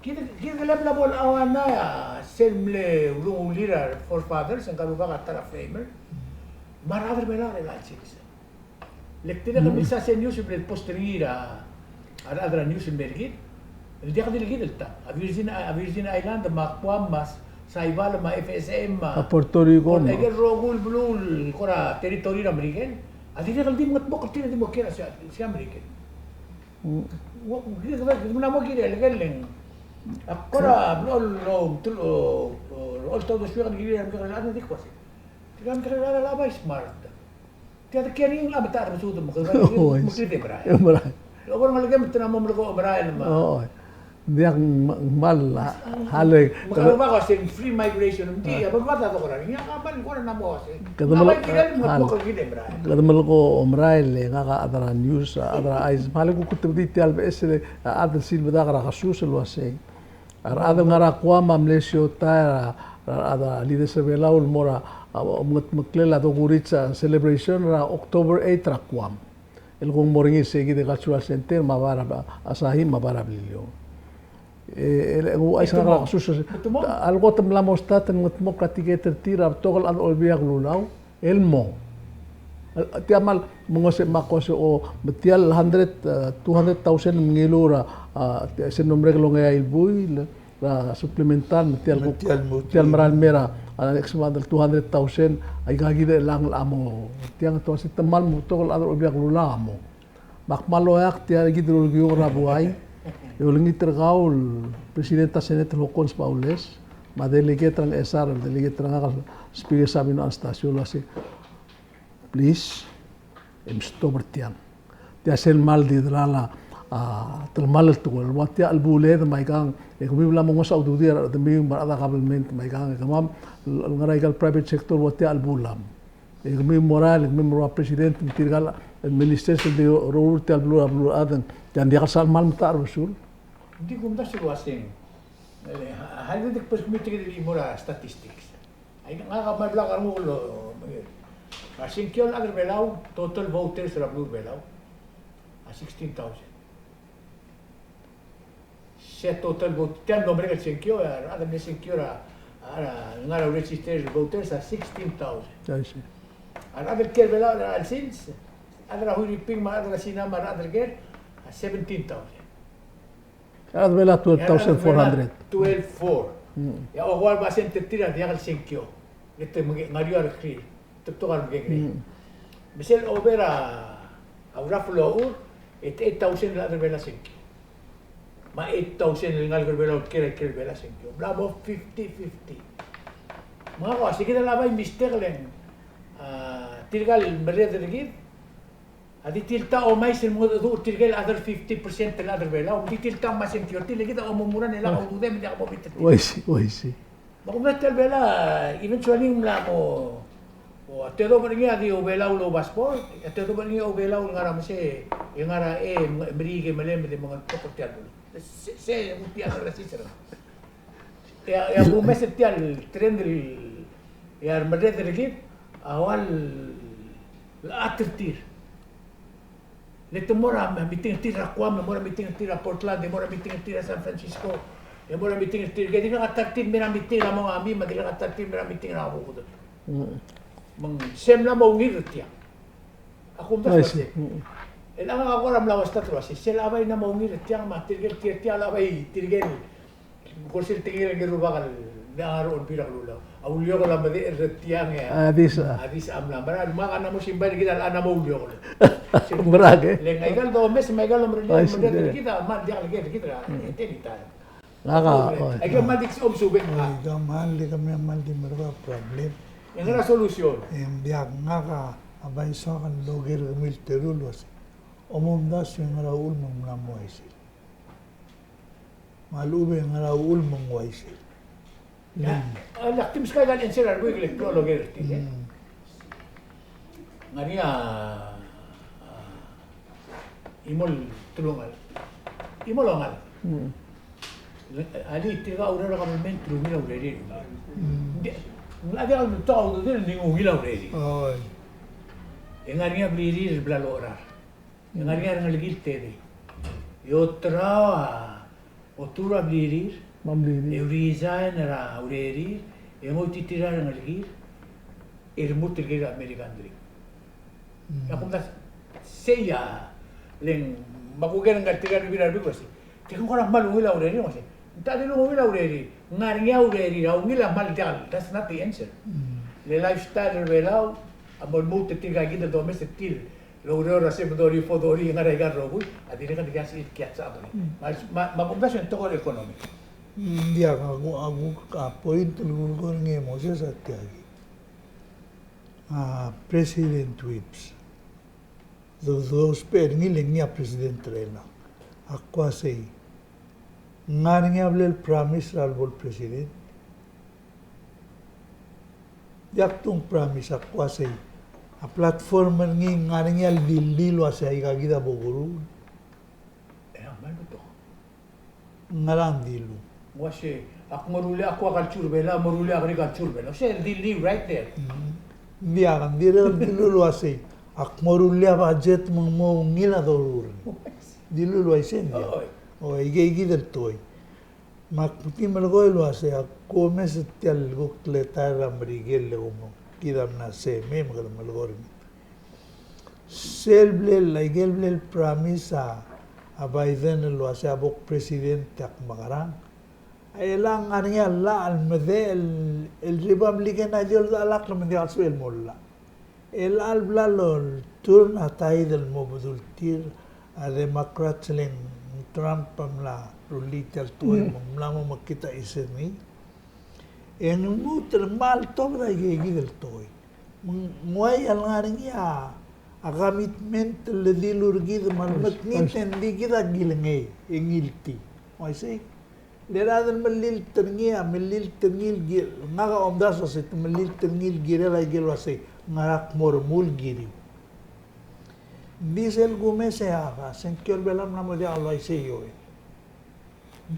Kid, kid a mla bo el auanai a sel mle ulungulir a forefathers, ngka el rubak a ta er a framer. Me a rechad er a Belau a rechad er a citizen. Le kede dirrek el milsa sel news el mle post er ngii er a, a rechad er a news el mer kid, el diak di el kid el ta. A Virgin, a Virgin Island, me a Guam, me a Saipan, me a F S M, me a Puerto Rico, me a ikel rokui el beluu el kora territory er a Merikel. A dirrek el di mengetmokl er tir e di mo kiei er a Merikel. Kede mla mo kirel el, el, a kora, lo, lo, lo, lo, olecholt a uldesuek el kirel a mekekerei el chad, ng di ko uasei. Tirka el mekekerei el chad a bai smart. Tia de kiei er ngii a metacherbesul me kede, me kede merael. Merael. Lo kora ngelekem te mla mo melekoi a omerael me. Ng diak, ng kmal a, a le. Me kede ba ko uasei free migration, ng di, a bo el ba ta kora, ngii a kmal kora mla mo uasei. Kede melekoi, kede melekoi a omerael, e ngak a chad er a news, a chad er a chais, me a le kuk kutebedii tia el beches el, a chad el silbedak er a kesus el uasei. A rechad el ngar er a Guam a mle siotai er a, er a, er a leaders er a Belau el mo er a, a, omengetmeklel a Dokurits a celebration er a October eight er a Guam. El kmo ng mo er ngii sei kid el cultural center me a bai er a, Asahi me a bai er a Beliliou. E, e, e, ouchais ngak er a kesus, a le kot el mla mo start el mengetmokl er a tiket er tir a betok el chad er a Olbiil er a Kelulau el mo. Tia kmal, me ng uasei, me ak uasei, o, me tia el hundred, eh, two hundred thousand el mengiluu er a, a, tia, sel mlo merek el ongeai el buil, er a supplemental, me tia el, me tia el, tia el mera el mei er a, a, next month el two hundred thousand, aika kid el chelechang el mo. Tiang te uasei te kmal mo betok el chad er a Olbiil er a Kelulau a mo. Me ak kmal oeak tia kid el ulekiukl er a buai, e olengit er kau el President er a Senate el Hokkons Baules, me a delegate er a Ngchesar, delegate er ngak el Speaker Sabino Anastacio el uasei, please, e mstop er tiang. Tia sel kmal di delal a, a, telemall el tekoi el ua tia chelebuled me aikang, e kemiu mla mo ngosech a ududir a rechedemiu me a rechad er a government me aikang, e kemam el ngar er aika el private sector el ua tia chelebulam. E kemiu mo er a, e kemiu mo er a president, me tirka el ministers el di rokui er tia el beluu, a beluu er a chad, tia ng diak el sal kmal metacherbesul. Ng di kumdasu el uaseng. E, ha, ha, di kbo kemiu tirke el di mo er a statistics. Ai, ngak a kmal blak a renguk el, a sengkio el chad er a Belau, total voters er a beluu er a Belau, a sixteen thousand. Se total vote, tia el mlo merek el sengkio, a rechad el mle sengkio er a, a, a, ngar er a registered voters a sixteen thousand. I see. A rechad el kiei er a Belau er a chelsel, a rechad er a Huiriping me a rechad er a Sina me a rechad er a Ker, a seventeen thousand. A rechad er a Belau twelve thousand four hundred. Twelve four. Mm. E a okeua el basent er tir a diak el sengkio. E te menge-, ngar er eou a rekrir. Te betok a remekekerei. Mm. Me sel oba er a, a ura flour, e te eight thousand el chad er a Belau a sengkio. Me a eight thousand el ngalek er a Belau el kiei er a ikrel a Belau a sengkio. Bla mo fifty fifty. Me ngak a uasei kid a bai mistake el, a, tirka el merreder er kid a di tilta a omais el mengedecheduch er tirke el other fifty percent el chad er a Belau. Di tilta a mo sengkio er tir, le kid a omuran el a ududem e diak bo mobit er tir. Uaisei, uaisei. Me a kumdasu tia el Belau, eventually ng mla mo, o, a tedobech er ngii a di oubelau el oubasport, a tedobech er ngii a oubelau el ngar er a mesa, e ngar er a, e, Meriik e melemed e mengetmokl er tia el beluu. Se, se, ng tia el ngar er a sils er a. E a, e a kumes er tia el trend el, e a remerreder er kid, a ua el chat er tir. Le te mo er a meeting er tir er a Guam, e mo er a meeting er tir er a Portland, e mo er a meeting er tir er a San Francisco, e mo er a meeting er tir, ke dirkak a ta er tir el mei er a meeting er a Mongami, me a dirkak a ta er tir el mei er a meeting er a Mokudut. Mm. Me ng sel mla mo ungil er tiang. A kumdasu el uasei. Mm. E le ngak a kora mla ua start el uasei, sel a bai mla mo ungil er tiang me tirke el kiei er tiang a bai tirke el Ng ko er sel tekingel ngike el rubak el, ng ngar er a Olbiil er a Kelulau. A uliokl a medechel er tiang e a, a dis, a dis a mla mera, me ngak a mla mo simbai er kid a mla mo uliokl. Mera ke? Le ng aika el domes me aika el omerellel, omerellel er kid a kmal diak el kiei er kid er a, e, teli ta. Ngak a, o, aika kmal di ksum subek ngak. Aika kmal di, kemiu a kmal di mera el problem. E ngera solution? E ng diak, ngak a bai soak el oker er kemiu el teru el uasei. Omomdasu e ngera uchul me ng mla mo uaisei. Me a lechub e ngera uchul me ng uaisei. A, a, lak di meskak a answer er a rubak el klou el oker er tir, e. Mm. Ng ngar er ngii a, a, chimo el telungalek. Chimo el ongalek. Mm. Le, a le tirka a ureor er a government el ungil a urerir. Mm. Ng di, ng diak el betok a urerir el di ungil a urerir. Oi. E ng ngar er ngii a blirir el bla locherar. E ng ngar er ngii a rengelekir el tedei. E oterau a, oterau a blirir. Me a blirir. E resign er a urerir, e mo titira a rengelekir, e lmuut el kirel a American dream. Mm. E a kumdasu sei a, le ng, me a kuker el ngar er tirka el bebil er a rubak el uasei, tirke ng kora kmal ungil a urerir, uasei. Ng diak di ungil a urerir, ng ngar er ngii a urerir, a ungil a kmal diak, that's not the answer. Mm. Le lifestyle er a Belau a mo lmuut er tirka kid el domes er tir el oureor er a sebadori, fodori, ngar er aika el rokui, a dirrek el diak sel kias a bori. Mm. Me a, me a, me a kumdasu e ng tekoi er a economy. Mm, diak, a ku, a ku, a point el kulekoi er ngii e Moses a tia kid. A President Whipps. Dousbech er ngii le ngii a president er chelechang. Ak uasei, ng ngar er ngii a blal promise er a lebo el president. Diak tung promise, ak uasei, a platform er ngii ng ngar er ngii a ldilii el uasei aika kid a bo kuruul. E a kmal betok. Ngera ng dilu? Uasei, ak mo rullii a aquaculture er a Belau, mo rullii a agriculture er a Belau. Sei a ldilii right there. Mm. Ng diak, ng dirrek el dilu el uasei, ak mo rullii a budget me ng mo ungil a doruul. Dilu el uaisei, ng diak. Oi. O, aike kid el tekoi. Me ak di melekoi el uasei, ak omes er tia el kuk teletael er a Merikel el kmo kid a mla sei mei me kede melekoi er ngii. Sel blal, aike el blal promise a, a Biden el uasei a bo kpresident e ak mekerang. A chelechang ng ngar er ngii a llach el medechel el, el Republican a di oldechelakl me ng diak el sebechel el mo llach. Chelechang el bla lolturn a tide el mo bedul tir a Democrats, le ng Trump a mla rullii tia el tekoi me ng mla mo mekngit a chisel er ngii. E ng lmuut el kmal tobed aike kid el tekoi. Me ng uai a lengar er ngii a, a commitment el dilu er kid me a lemekngit e ng di kid a kilengei e ngiltii. Uaisei. Le a rechad el melilt er ngii a, melilt er ngii el ki-, ngak a omdasu a se te melilt er ngii el kirel aike el uasei, ngera ak mo remuul el kiriu. Ng di sel kumes e a, a sengkio er a Belau a mla mo diak el uaisei e.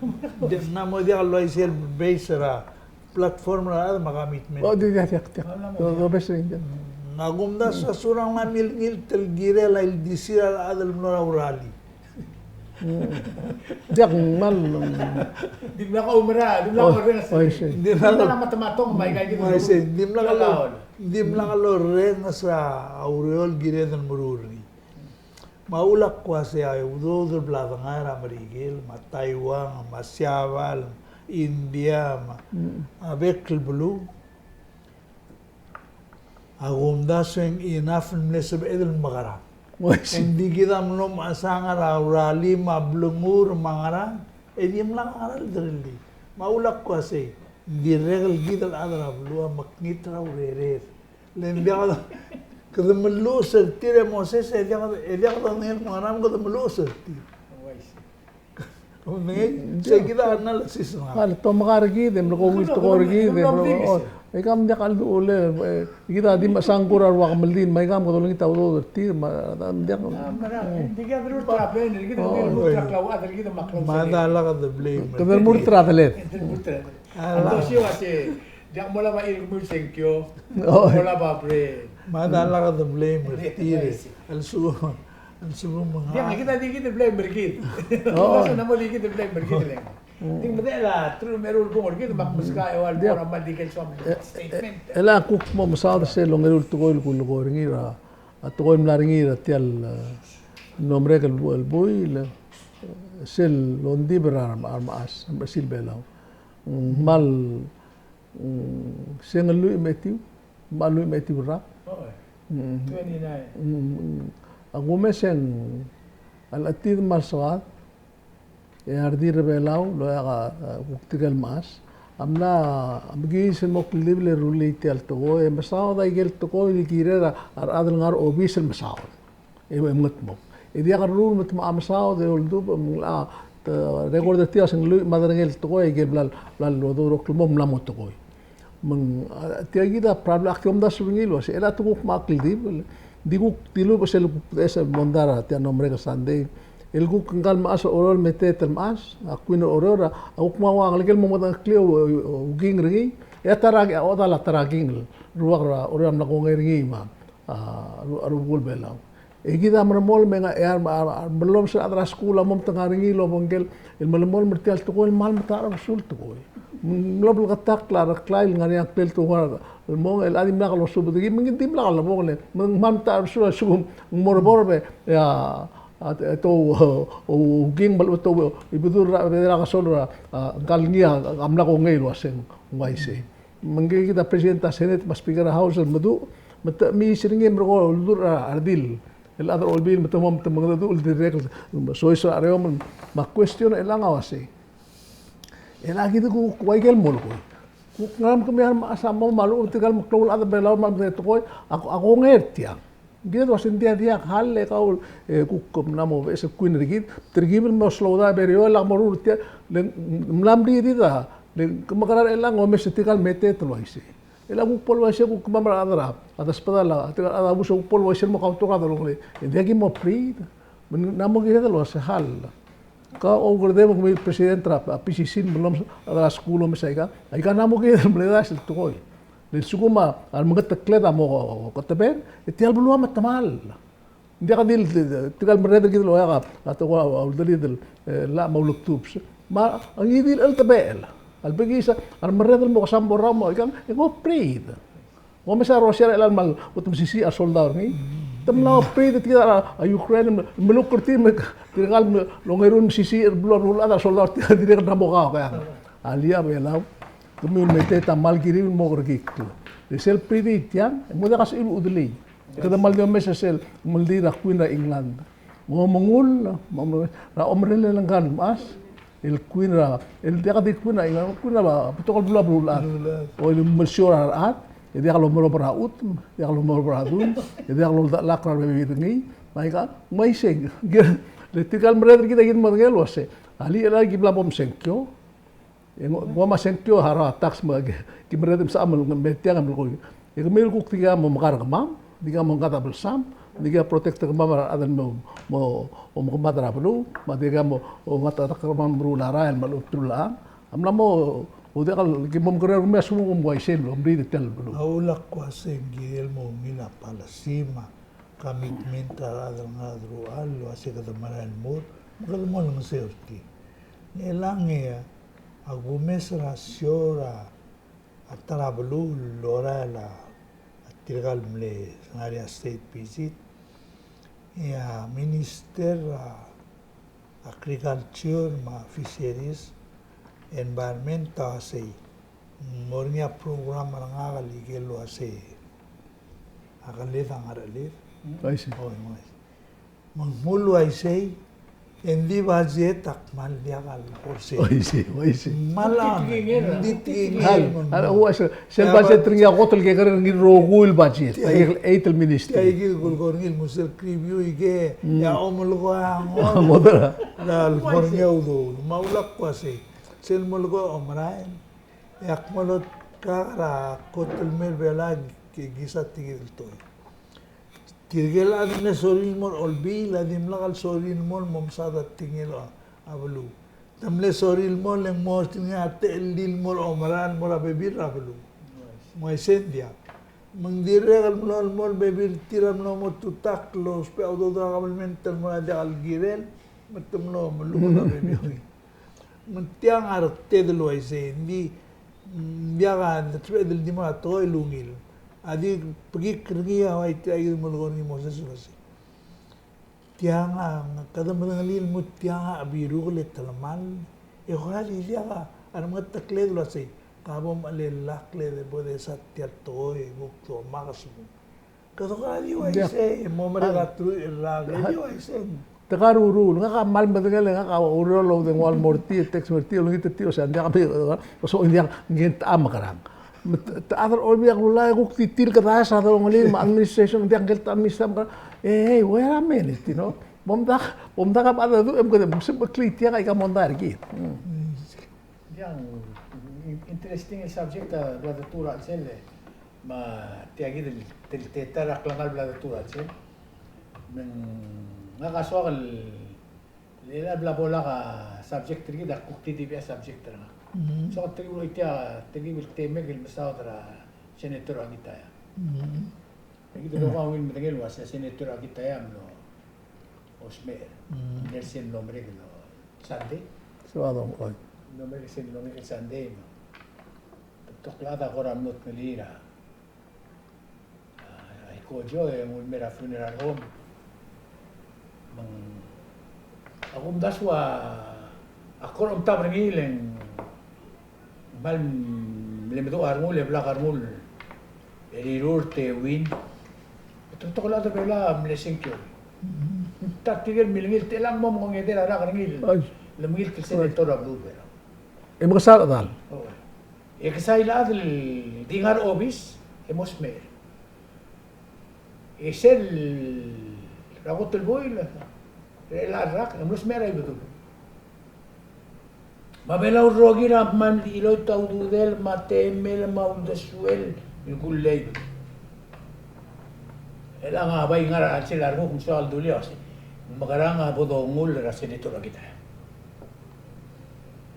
Ng mla mo diak el uaisei el base er a platform er a rechad me a commitment. O, di diak, diak, diak. Do, do base er ngii. Ng a kumdasu a se er a mla milngilt el kirel a ildisir a rechad el mlo er a uralii. Mm. Diak, ng kmal, mm. Dimlak a oumera, dimlak a orrenges. Oi, sei. Dimlak a, dimlak a matematong, me aika kid, oi, sei, dimlak a, dimlak a orrenges a ureor el kired el meruul er ngii. Me a uchul a kuk uasei a udoud el bla dengai er a Merikel, me a Taiwan, me a Siabal, India, me a, mm, a bek el beluu. A kumdasu e ng enough el mle sebeched el mekerang. Oi, sei. Ng di kid a mlo mechesang er a uralii me a blengur me a ngerang, e dimlak a ngera el derellii. Me a uchul a kuk uasei, ng dirrek el kid el chad er a beluu a mekngit er a urered. Le ng diak, kede meluches er tir e Moses, e diak, e diak dodengei el kmo ngera me kede meluches er tir. Oi, sei. Omengei, sei kid a analysis er ngak. A le te omeka er kid, e mle ko ungil tekoi er kid, e mle ko, o, e kam diak a ldu-, ole, e, kid a di mechesang kuk er a rua kemeldiil, me aika me kede olengit a udoud er tir, me a, a, diak. A, mera, e, di kid a delurt er a plan, e kid a delurt er a klauchad, e kid a meklou. Mada lak de blame. Kede delurt er a deled. Kede delurt er a deled. A, a, osiou a se, diak molab a chirkemul sengkio, oi, molab a blame. Mada lak de blame er tir. A lsekum, a lsekum ng. Diak, kid a di kid el blame er kid. O. Ng di kid el blame er kid el. Ng di medechel a teruich me a eru el bung er kid, me ak meskau a eua el bung er a mal di kel soam el statement. E, e, e le kuk mo mesaod er sel ongeru el tekoi el kulekoi er ngii er a, a tekoi el mla er ngii er tia el, e, mlo merek el bu-, el buil, e, sel ongdibel er a rem-, a remechas, a remechesil Belau. Mm, kmal, mm, se ng lluich me a etiu, me a lluich me a etiu el rak. Oh, eh. Mm. Twenty-nine. Mm, mm. A kumes e ng, a lechetid me a lesoad, e a redil er a Belau, el oeak a, a, kuk tirke el mechas, a mla, a mekiis el mo kldibel e rullii tia el tekoi, e mesaod aike el tekoi el kirel a, a rechad el ngar er a obis el mesaod. E, e mengetmokl. E diak lerruul me te mo mesaod e oldubech, me ng locha te record er tir a se ng lluich me a derengel tekoi, aike el bla, bla lodurokl el mo mla mo tekoi. Me ng, a, tia kid a problem, ak di omdasu er ngii el uasei, e le te kuk mo kldibel, di kuk dilubech sel kuk beches el mondai er tia el mlo merek el sandei, el kuk ngka el mechas er a Oreor el meteet el mechas, a Queen er a Oreor, a kuk mo ua ngelekel el mo medengelii a, a, a king er ngii, e a ta er a, a odal a ta er a king el rubak er a Oreor a mla kongei er ngii me a, a, ru-, a rubekul Belau. E kid a melemolem e ng, e a, a, a, melemolem sel chad er a skuul a mo metengei er ngii el obengkel el melemolem er tia el tekoi el kmal metacherbesul el tekoi. Ng mlo bleketakl a Reklai el ngar er ngii a ngklel el tekoi el mong el a dimlak losubed er ngii, me ng dimlak lobong el, me ng kmal metacherbesul a lsekum ng mo er a board e a, a, e te, o, o, o king me a lechub e te, o, Ibedul er a, Bedel er a Kesol er a, a, ngka el ngii a, a mla kongei el uaseng, ng uaisei. Me ngke kid a President er a Senate me a Speaker er a House el meduch, me te chemiis er ngii e merekong el uldurech er a redil el chad er a Olbiil me te mo, me te mengedecheduch el dirrek el soiseb er a chereomel me a question er chelechang a uasei, e le kid kuk ua ikel molekoi, kuk ngera me kemiu a remechas a mo me a lechub e tirka el meklou el chad er a Belau me a medengei el tekoi a, a kongei er tiang. Kid a uasei ng diak, diak, hall e kau, e kuk mla mo beches el Queen er kid, telkib el mo slow down, e berio e lak mo ruul er tia, le ng mla mdidid a, le ng mekerang er chelechang e omes er tirka el meteet el uaisei. E le kuk bo el uaisei, kuk kemam er a chad er a, a desbedall a, tirka el chad er a busu, kuk bo el uaisei el mo kautok a delongelel. E ng diak ki mo pried. Me ng mla mo kired el uasei hall. Ka oukerdem e kemiu el president er a, a, P C C el melemolem a skuul el omes aika, aika ng mla mo kired el meledaes el tekoi. Le lsekum a remengetekled a mo ketebeng, e tia el beluu a metemall. Ng diak di le, di, di, tirka el merreder er kid el oeak a, a tekoi a uldelid el, e, llach me a ulektubs. Me a ngii di el cheltebechel. A lebekiis a remerreder el mo kesam bo el rrau me a ikang, e ng operate. Ng omes a Russia er chelechang me a lechub e te mesisiich a soldau er ngii. Te mla operate er kid a, a Ukraine, me, melukl er tir me tirka el me, longeru el mesisiich er a beluu, beluu el chad a soldau er tir a dirrek el mo kau, kau. A lii a Belau, kemiu el meteet a kmal kiriu el mo kerekikl. Le sel operate er tiang, e ng mo diak a sebechir el chudelii. Kede kmal di omes er sel, meldiil er a Queen er a England. Ng omengull, me a, er a omerellel ngka el mechas, el Queen er a, el diak di Queen er a England, Queen er a betok el beluu, beluulechad. Beluulechad. O el mesiou er a rechad, e diak lomerob er a chutem, diak lomerob er a duny, e diak loldechelakl er a rebebil er ngii, me aika, me uaisei, le tirka el merreder er kid a kid el medengei el uasei, a lii el ki bla bo msengkio, e ng, ng ua me a sengkio a harau a tax me ki, ki merreder el msa me, me tiang a melekoi. E kemiu el kuk tirka mo mekar er kemam, tirka mo ngat a belsam, tirka protect er kemam er a rechad el mo, mo, mo mekemad er a beluu, me tirka mo, mo ngat a ta er kemam el meruul a rael me a lechub e te rullechang. A mla mo, o diak el, ki mo mekerreu er kemiu a lsekum kom uaisei el mlo mriid er tia el beluu. A ulak uasei ng kirel mo ungil a policy me a commitment er a rechad el ngar er a deruchall el uasei kede merael el mo er, me kede mo olengeseu er tir. Ng chelechang e a kumes er a sio er a ta er a beluu el orael a tirka el mle ngar er ngii a state visit, e a Minister er a Agriculture me a Fisheries, Environment a uasei ng mo er ngii a program er ngak el ikel uasei a keled a ngerecheled. Uaisei. Oi, uaisei. Me ng mlo uaisei, e ng di budget a kmal diak el kora sei. Uaisei, uaisei. Kmal a, ng di tekingel. Hal, me ng hal, uaisei, sel budget er ngii a kot el kekerei er ngii el rokui el budget. Tia, a ikel eight el ministry. Tia ikel kulekoi er ngii el mo sel review ikei, mm, e a omelekoi a ngodech. Ngodech. A lolekoi er ngii a udoud. Me a ulak uasei, sel molekoi a omerael, e ak mo oltak er a kot el mei er a Belau e ki, kisa tirke el tekoi. Tirke el chad el mle sorir el mo er a Olbiil a dimlak el sorir el mo el mo mesaod a tekingel a beluu. Te mle sorir el mo e le ng mo er tir ngii a techellir el mo er a omerael el mo er a bebil er a beluu. Me uaisei ng diak. Me ng dirrek el mlo el mo er a bebil er tir a mlo mo tutakl el ousbech a udoud er a kabelment el mo er a diak el kirel, me te mlo melukl a bebil er ngii. Me ng tiang a reted el uaisei, ng di, ng diak a sebeched el di mo er a tekoi el ungil. A di bekikl er ngii a ua tia kid el melekoi er ngii Moses el uaisei, tiang a, kede medengelii el mo tiang a chebirukel e telemall. E kora di diak a remengetekled el uaisei, ka bo mechelellakl e de bo desa tia el tekoi e kuk domak a lsekum kede kora di uaisei, mo merek a truich el rak, e di uaisei. Te karuruul, ngak a kmal medengei, ngak a ureor el oudengua el mo er tir, text me er tir, olengit er tir, uasei ng diak, me, uasei ng diak, ngii a mekerang. Me te, te chad er a Olbiil a kulai, kuk di tir kedaes a delongelir, me a administration, ng diak ngike el administration, mekerang. Hey, hey, wait a minute, you know. Bo mdak, bo mdak a bla dedu, e mo kede mo sebechekl tia aika mondai er kid. Hmm. Tiang, in-, interesting el subject a bla detuu er a chelsel, me tia kid el, tel-, teta er a klengar el bla detuu er a chelsel. Me ng, ngak a soak el, el bla bo lak a subject er kid a kuk di di bia subject er ngak. Mhm. Soak el telkib el tia, telkib el temek el mesaod er a Senator Akitaya. Mhm. Kid a kuk ungil medengei el uasei a Senator Akitaya a mlo smecher. Mm. Ng sel mlo merek el Sunday. Sabadong, oi. Mlo merek el sel mlo merek el Sunday, me a betok el chad a kora mlo tngelir a, a, Aikojo e ng ulemer a funeral home. Me ng, a kumdasu a, a kora omtab er ngii le ng kmal mle meduch a rengul e blak a rengul el rirurt e win. Te betok el chad er a Belau a mle sengkio. Ta tirke el milengit, te chelechang mo mengedei a rak er ngii el, ai, le mengilt el senator er a beluu er a Belau. E mekesai a chedal. Oi. E kesai el chad el di ngar er a obis e mo smecher. E sel er a kot el buil er chelecha el rak e mlo smecher a Ibedul. Me a Belau el rokir a kmal mle chiloit a ududel me a temel me a uldesuel el kullei. Chelechang a bai ngar er a chelsel a renguk me ng soak el dulii a uasei, ng mekerang a bo dongull er a senator er kid a,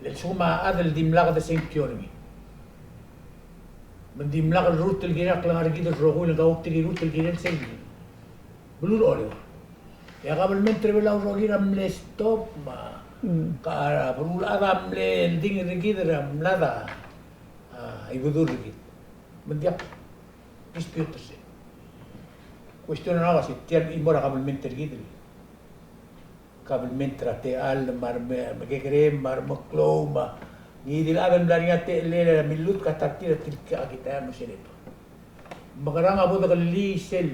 le lsekum a chad el dimlak de sengkio er ngii me ng dimlak lerurt el kirel a klengar er kid el rokui el kauchais er rirurt el kirel sel beluu er a Oreor. E a kabelment er a Belau el rokir a mle stop me a, mm, ka, a beluulechad a mle oldingel er kid er a mlad a, a, Ibedul er kid. Me ng diak dispute er sei. Question er ngak a uasei tia el chimo er a kabelment er kid el kabelment er a techall me a reme-, mekekerei me a remeklou me a ngii di el chad el mla er ngii a techellel a milutk a ta er tir a tilkii a Akitaya el mo senator. Mekerang a bo dekellii sel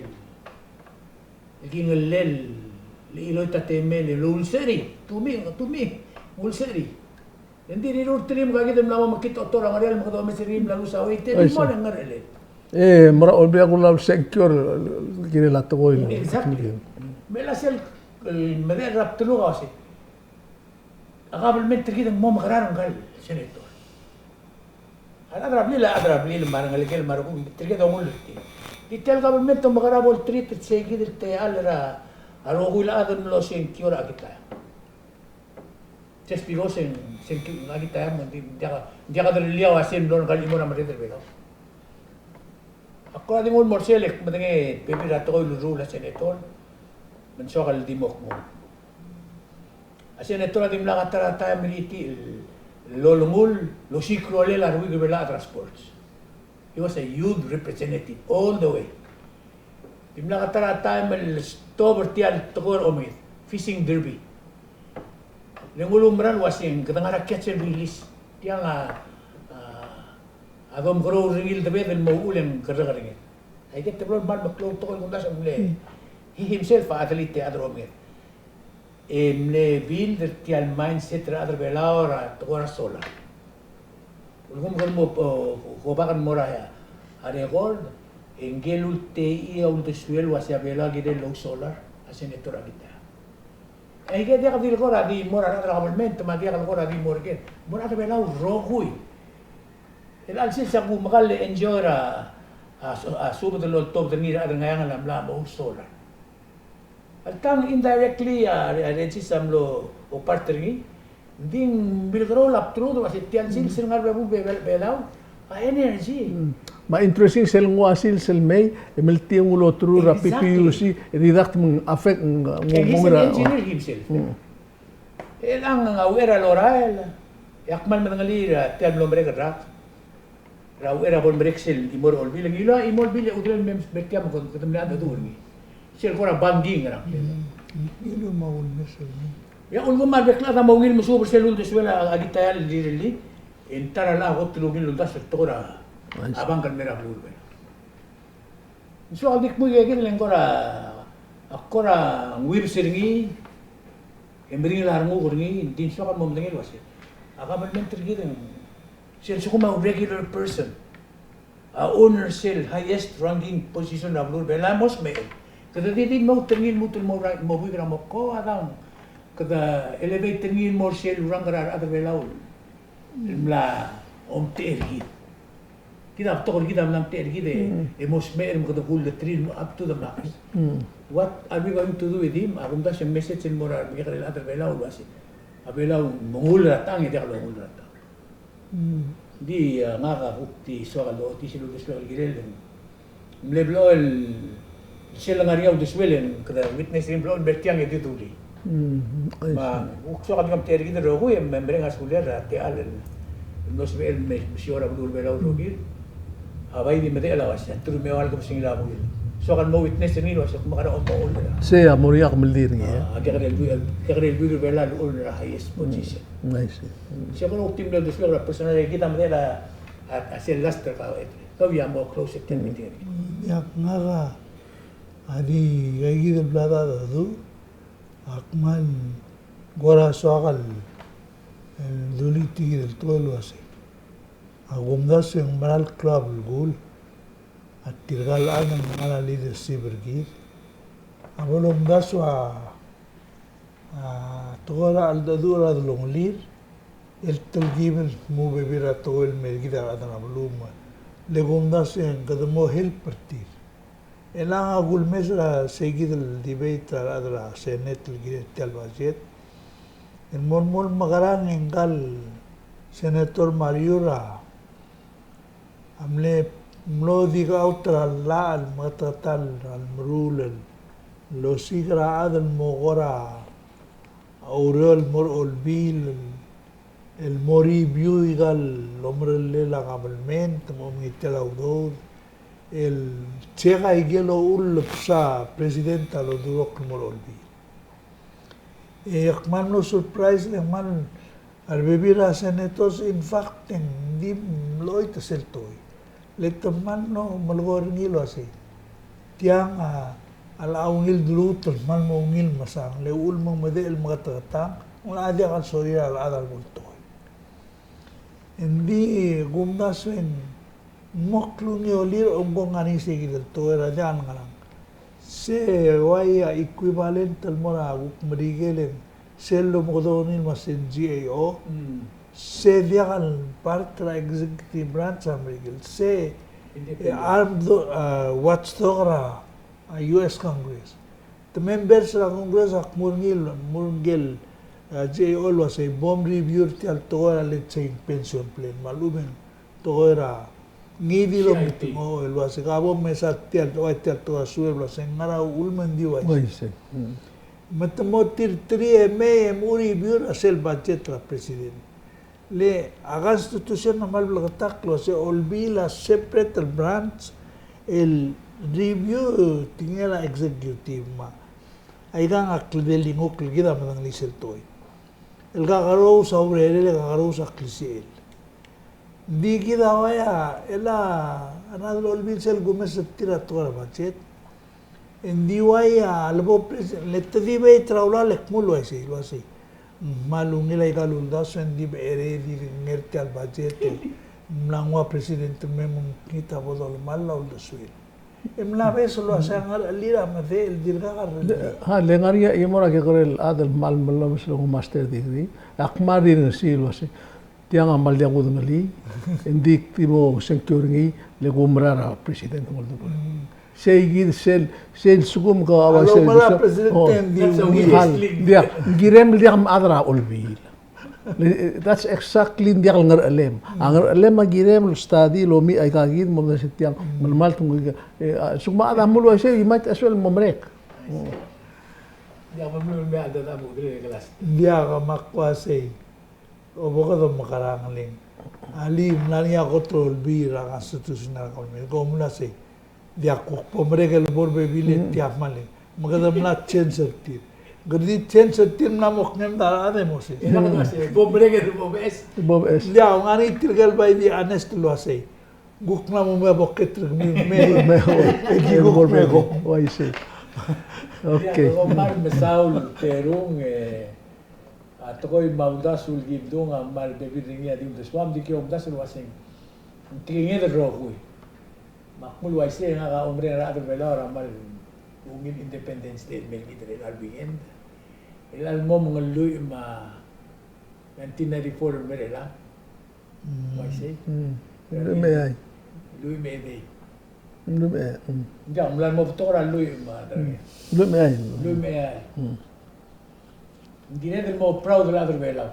kingellel el chiloit a temel el ulsecherii, to me, to me, ulsecherii. Ng di rirurt er ngii me ka kid el mla mo mekngit a otor a ngerel me kede omes er ngii el mla lusa wei, te di mo ngerchelel. E, mera Olbiil a kulau el sengkio el kirel a tekoi. Exactly. Me a sel, el medechel er a bdeluk a uasei, a kabelment er kid a ng mo mekerang er ngka el senator. A rechad er a blil a rechad er a blil me a rengelekel me a rekuk, tirke a dongull er tir. Di tia el kabelment a omekerang a bo el treat er sei kid el techall er a rokui el chad el mlo sengkio er a Akitaya. Just because e ng, sengkio er a Akitaya me ng di, ng diak, ng diak derellii a uasei ng mlo er ngka el chimo er a merreder er a Belau. Ak kora di nguu el mo er sei e le ak medengei a bebil er a tekoi el uldesuel a senator, me ng soak el di mo kmo a senator a dimlak a ta er a taem el iti el lolengull el osiik a rolel a reuik er a Belau er a sports. He was a youth representative all the way. Dimlak a ta er a taem el stop er tia el tekoi er a omenged, fishing derby. Le ng uleumera el uasei ng kede ngar er a catch and release. Tiang a, a, a domekeroul er ngii el debed el mo uchul e ng kerrekerenged. Aike el teblo el kmal meklou el tekoi el kumdasu el mle, he himself a athlete e a chad er a omenged. E mle build er tia el mindset er a chad er a Belau er a tekoi er a solar. Ulekum kede mo, o, go back el mo er a, a record, e ngike el ultechii a uldesuel el uasei a Belau a kirel el ousolar, a senator er a Akitaya. E aike a diak di le kora di mo er a rechad er a government, me a diak le kora di mo er ker. Mo er a rechad er a Belau el rokui. El chelsel se a kumekall e enjoy er a, a, a subed el oltobed er ngii er a chad er a Ngcheangel a mla mo ousolar. Alta ng indirectly a, a Regis a mlo part er ngii. Ng di ng milkeroul a bdelud el uasei tia el sils el ngar er a bebul Be-, Be-, Belau a energy. Mm. Me a interesting sel nguu a sils el mei, e meltii a nguu el oterul er a P P U C, exactly, e di dakt me ng affect, ng, ng, e he's an engineer himself. Mm. E chelechang a uchei er a lorael, e ak kmal medengelii er tia el mlo merek el rak. Er a uchei er a bo lemerek sel chimo er a Olbiil, e ngiluu a chimo er a Olbiil e a chudelel el mei me tia me kede mle mengedecheduch er ngii. Sel kora bonding er a. Mm. Ngiluu me a ulemes er ngii. E a ulekum me a rebek el chad a mo ungil mesuub er sel uldesuel a Akitaya el rirellii, e ng ta er a llach a kot el ungil el uldasu el tekoi er a, nice, a bank el mei er a beluu er a Belau. Ng soak el di kmo aike kid el ng kora, ak kora nguu er ngii, e meringel a renguk er ngii, ng di ng soak el mo medengei el uasei a government er kid ng sel lsekum a regular person a own er sel highest ranking position er a beluu er a Belau a mo smecher, Kede di di mo er ngii el lmuut el mo right, mo buik er a mo ko a daun. Kede elevate er ngii el mo er sel urangel er a rechad er a Belau el mla omtechei er kid. Kid a betok er kid a mla omtechei er kid e, e mo smecher me kede kuleterir up to the max. What are we going to do with him? A kumdasu e message el mo er a remekekerei el chad er a Belau el uasei, a Belau a mengull er a tang e diak longull er a tang. Di, a, ngak a kuk di soak el ochotii sel uldesuek el kirel. Mle blechoel sel ngar er ngii a uldesuel e kede witness er ngii el blechoel mer tiang e di dulii. Me a kuk soak el di omtechei er kid el rokui e me mereng a sulir a techall el mlo sebechel el mesiou er a beluu er a Belau el rokir. A bai di medechel a uasei, a teruich me a eua el kebesengil a buil. Soak el mo witness er ngii el uasei, kuk mekerang a omeoul er a. Sei a mo er ngii a kemeldiil er ngii, e. A, a kekerei el buil, kekerei el buil er a Belau el uchul er a highest position. I see. Sei a kuk di mle uldesuek er a personal, e kid a medechel a, a, a sel last er kau, e. Kau a mo close er tia el meeting. Ia, ngak a, a di, a kid el bla dedu, a kmal kora soak el, el dulii tia kid el tekoi el uasei. A kumdasu e ng mera el klou a belkul a tirka el chad el ngar er a leadership er kid a bo lomdasu a, a, tekoi er a cheldecheduch er a delongelir el telkib el mo bebil er a tekoi el mer kid a rechad er a beluu me le kumdasu e ng kede mo help er tir. E le ng a kulemes er a sei kid el debate er a rechad er a Senate el kirel tia el budget. El mo, mo mekerang e ngka el Senator Mariur a, a mle mlo di kaut er a llach el meketeketang el meruul el osiik er a chad el mo kora oureor el mo er a olbiil el el mo review aika el omerellel a government, mo mengitel a udoud, el check aike el oulebsa president a lodurokl el mo er a olbiil. E ak kmal mlo surprise le ng kmal a rebebil er a senators, in fact, e ng di mloit a sel tekoi. Le te kmal mlo melekoi er ngii el uasei, tiang a, a locha ungil duluut el kmal mo ungil mesang, le uchul me ng medechel el meketeketang, ng locha diak el sorir a rechad a lebo el tekoi. Engdi kumdasu e ng mo klungiolel, e ng ko ngar er ngii sei kid el tekoi er a diak el ngerang. Se uai a equivalent el mo er a kuk Merikel e ng sel lomekedong er ngii el uasei G A O. Mm. Se diak el part er a executive branch er a Merikel. Se, independent, e, armed, uh, watchdog er a, a, U S Congress. Te members er a Congress a kmo er ngii el, mo er ngii el, uh, G A O el uasei bo mreview er tia el tekoi er a, let's say, pension plan. Me a lechub e ng tekoi er a ngii di el omit, C I T, el uasei ka bo mesa tia el, ua tia el tekoi er a suel el uasei ng ngar er a uchul me ng di uaisei. Uaisei. Mm. Me te mo tir three e mei e mo review er a sel budget er a president. Le a constitution a kmal bleketakl el uasei a olbiil a separate el branch el review tingel a executive me a. Aikang a kldei el ngukl kid a medengelii sel tekoi. El kakerous a urerel e kakerous a klisichel. Ng di kid a uaia, el a, a rechad el olbiil sel kumes er tir a tekoi er a budget. Ng di uaia, a lebo president, le te debate er a ulaol e kmo el uaisei, el uaisei. Ng kmal ungil aika el uldasu e ng di becherei e di nger tia el budget. Ng mla nguu a president el mei me ng kngit a bo dolemall a uldesuir. E mla beches el uasei a ngerechelir a medechel, dirkak a rellii. Ha, le ngar er ngii a chimo er a kekerei el chad el kmal melobes el nguu a master degree. Ak kmal rirengesii el uasei, tiang a kmal diak kudengelii, e ng di kdi mo sengkio er ngii, le kumerang er a president ng oldubech. Mm. Sei kid sel, sel lsekum ke ua, a sel, lomerang a president, oh, e ng di, that's a ungil, weakest link. Diak, ng kirem el diak mchad er a olbiil. That's exactly, ng diak el ngerechelem. A ngerechelem a kirem el study el omiich aika kid, mo mesa tiang, mm, melemalt ng, e, a, lsekum a chad a mlo uaisei, you might as well mo merek. Diak, me a mlo mei a chad a mo merek el class. Diak, me ak uasei, o bo kede mekerang le ng, alii, ng mla er ngii a kot el olbiil er a constitution er a government, ko mla sei. Diak kuk bo merek el bo er a bebil e tia kmal e. Me kede mla change er tir. Kede di change er tir, mla mo kngem a rechad e mo sesei. Bo merek el bo beches. Bo beches. Diak, ng ngar er ngii tirke el bai di honest el uasei, kuk mla mo mei a bo keterek me, me, me, e di kuk me ko. Uaisei. Okay. Diak, ko kmal mesaul Terung, e, a tekoi me a uldasu el ki mdung a kmal bebil er ngii a di uldesuam, di ki omdasu el uaseng. Ng tekinged el rokui. Me ak kmo el uaisei e ngak a omereng er a rechad er a Belau er a kmal Ungil Independence Day el mei er kid er chelecha el weekend. Chelecha el mo me ng lluich me a nineteen ninety-four el mei er chelechang. Mm. Uaisei. Mm. Lluich me a eai. Lluich me a edei. Lluich me a eai. Mm. Ng diak, ng mla mo betok er a lluich me a, mm, lluich me a eai. Lluich me a eai. Mm. Ng kired el mo proud el chad er Belau.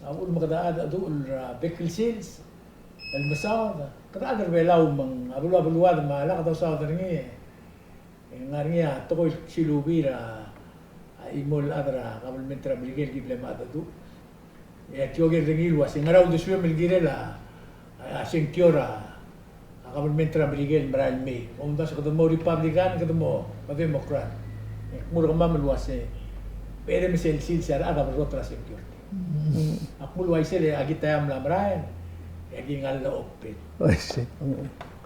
A uchul me kede cheldecheduch er a bek el sils el mesaod, kede chad er Belau me ng a beluu a beluad me a lak dosaod er ngii. E ng ngar er ngii a tekoi el silubii er a, a chimo el chad er a kabelment er a Merikel el ki ble mo cheldecheduch. E a ki oker er ngii el uasei ngera uldesuem el kirel a, a sengkio er a, a kabelment er a Merikel el merael el mei. Omdasu kede mo Republican, kede mo, mo Democrat. E kmo er kemam el uasei, berem sel sils a rechad a berrot er a sengkio. Mm. A kmo el uaisei e a ki taem a mla merael, e a ki ngall a open. Uaisei.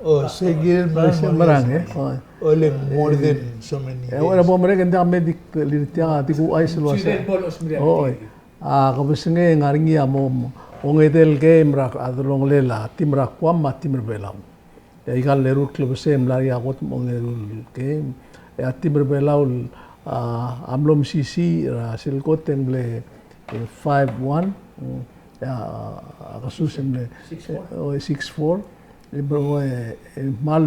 O, sei kirel merael, sei merael, e? O. O, le more than so many days. E, ua bo merek e ng diak me di, di tiang a di kuchais el uasei. O, e. A kebesengei e ng ngar er ngii a mo, mo ongedei el game er a delongelel a team er a Guam me a team er a Belau. E aika el eru el klebesei e mla er ngii a kot me a ongeru el game. E a team er a Belau a, a mlo mesisiich er a sel kot e ng mle, e, five one. Mm. E a, a kesus e ng mle six four. E, o, six four. E, bro, e, e, kmal,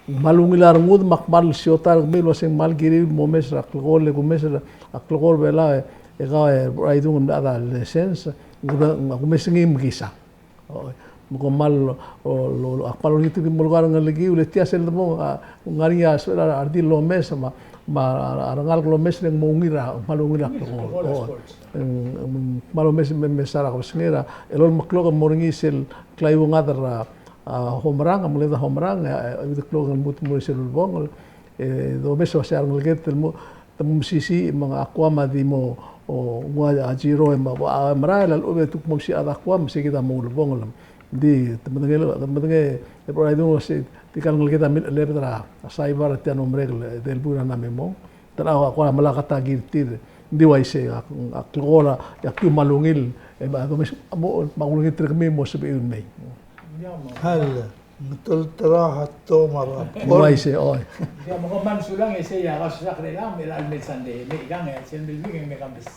kmal ungil a rengud me a kmal siotai er kemiu el uasei ng kmal kiriu el mo omes er a klekool, e kumes er a klekool er a Belau, e, e kau e Bro Aidung el mle chad er a license, me kumes ngii me kisang. O, me kom kmal, o, lo, lo, ak kmal olengit er kemiu el mo er a rengelekiu, le tia sel debong, a, ng ngar er ngii a sebechel a redil el omes, me a, me a rengalek el omes le ng mo ungil er a, kmal ungil a klekool. O, ng, kmal omes me, me mesa er a kebesengei er a elolem el klok e mo er ngii sel klaiuengad er a, a, Homerang, a mle chad er a Homerang, e, e, euid el klok e ng lmuut el mo er sel ulebongel, e, domes el uasei a rengeleked el mo, te mo mesisiich me a Guam a di mo, o, nguu a zero e mo, a, merael a lechub e te kuk mo mesisiich a Guam, me sei kid a mo ulebongel. Ng di, te medengei, te medengei, e Bro Aidung el uasei, tirka el ngeleked a milechelebed er a, a cyber er tia el mo merek el, e, delbuil er a mla me mong. Te locha kora melai a kata el kirir tir. Ng di uaisei, a, a klekool a, e a kiu kmal ungil, e, me a domes, mo, me a kulengit er kemiu el mo sebechiu el mei. Hal, ng tolterau a to me a rap. Uaisei, oi. Ia, me kom kmal mesulang e sei a kausisechakl er chelechang, me a chelecha el mei el Sunday, me ikang e sel mei el weekend me kambes.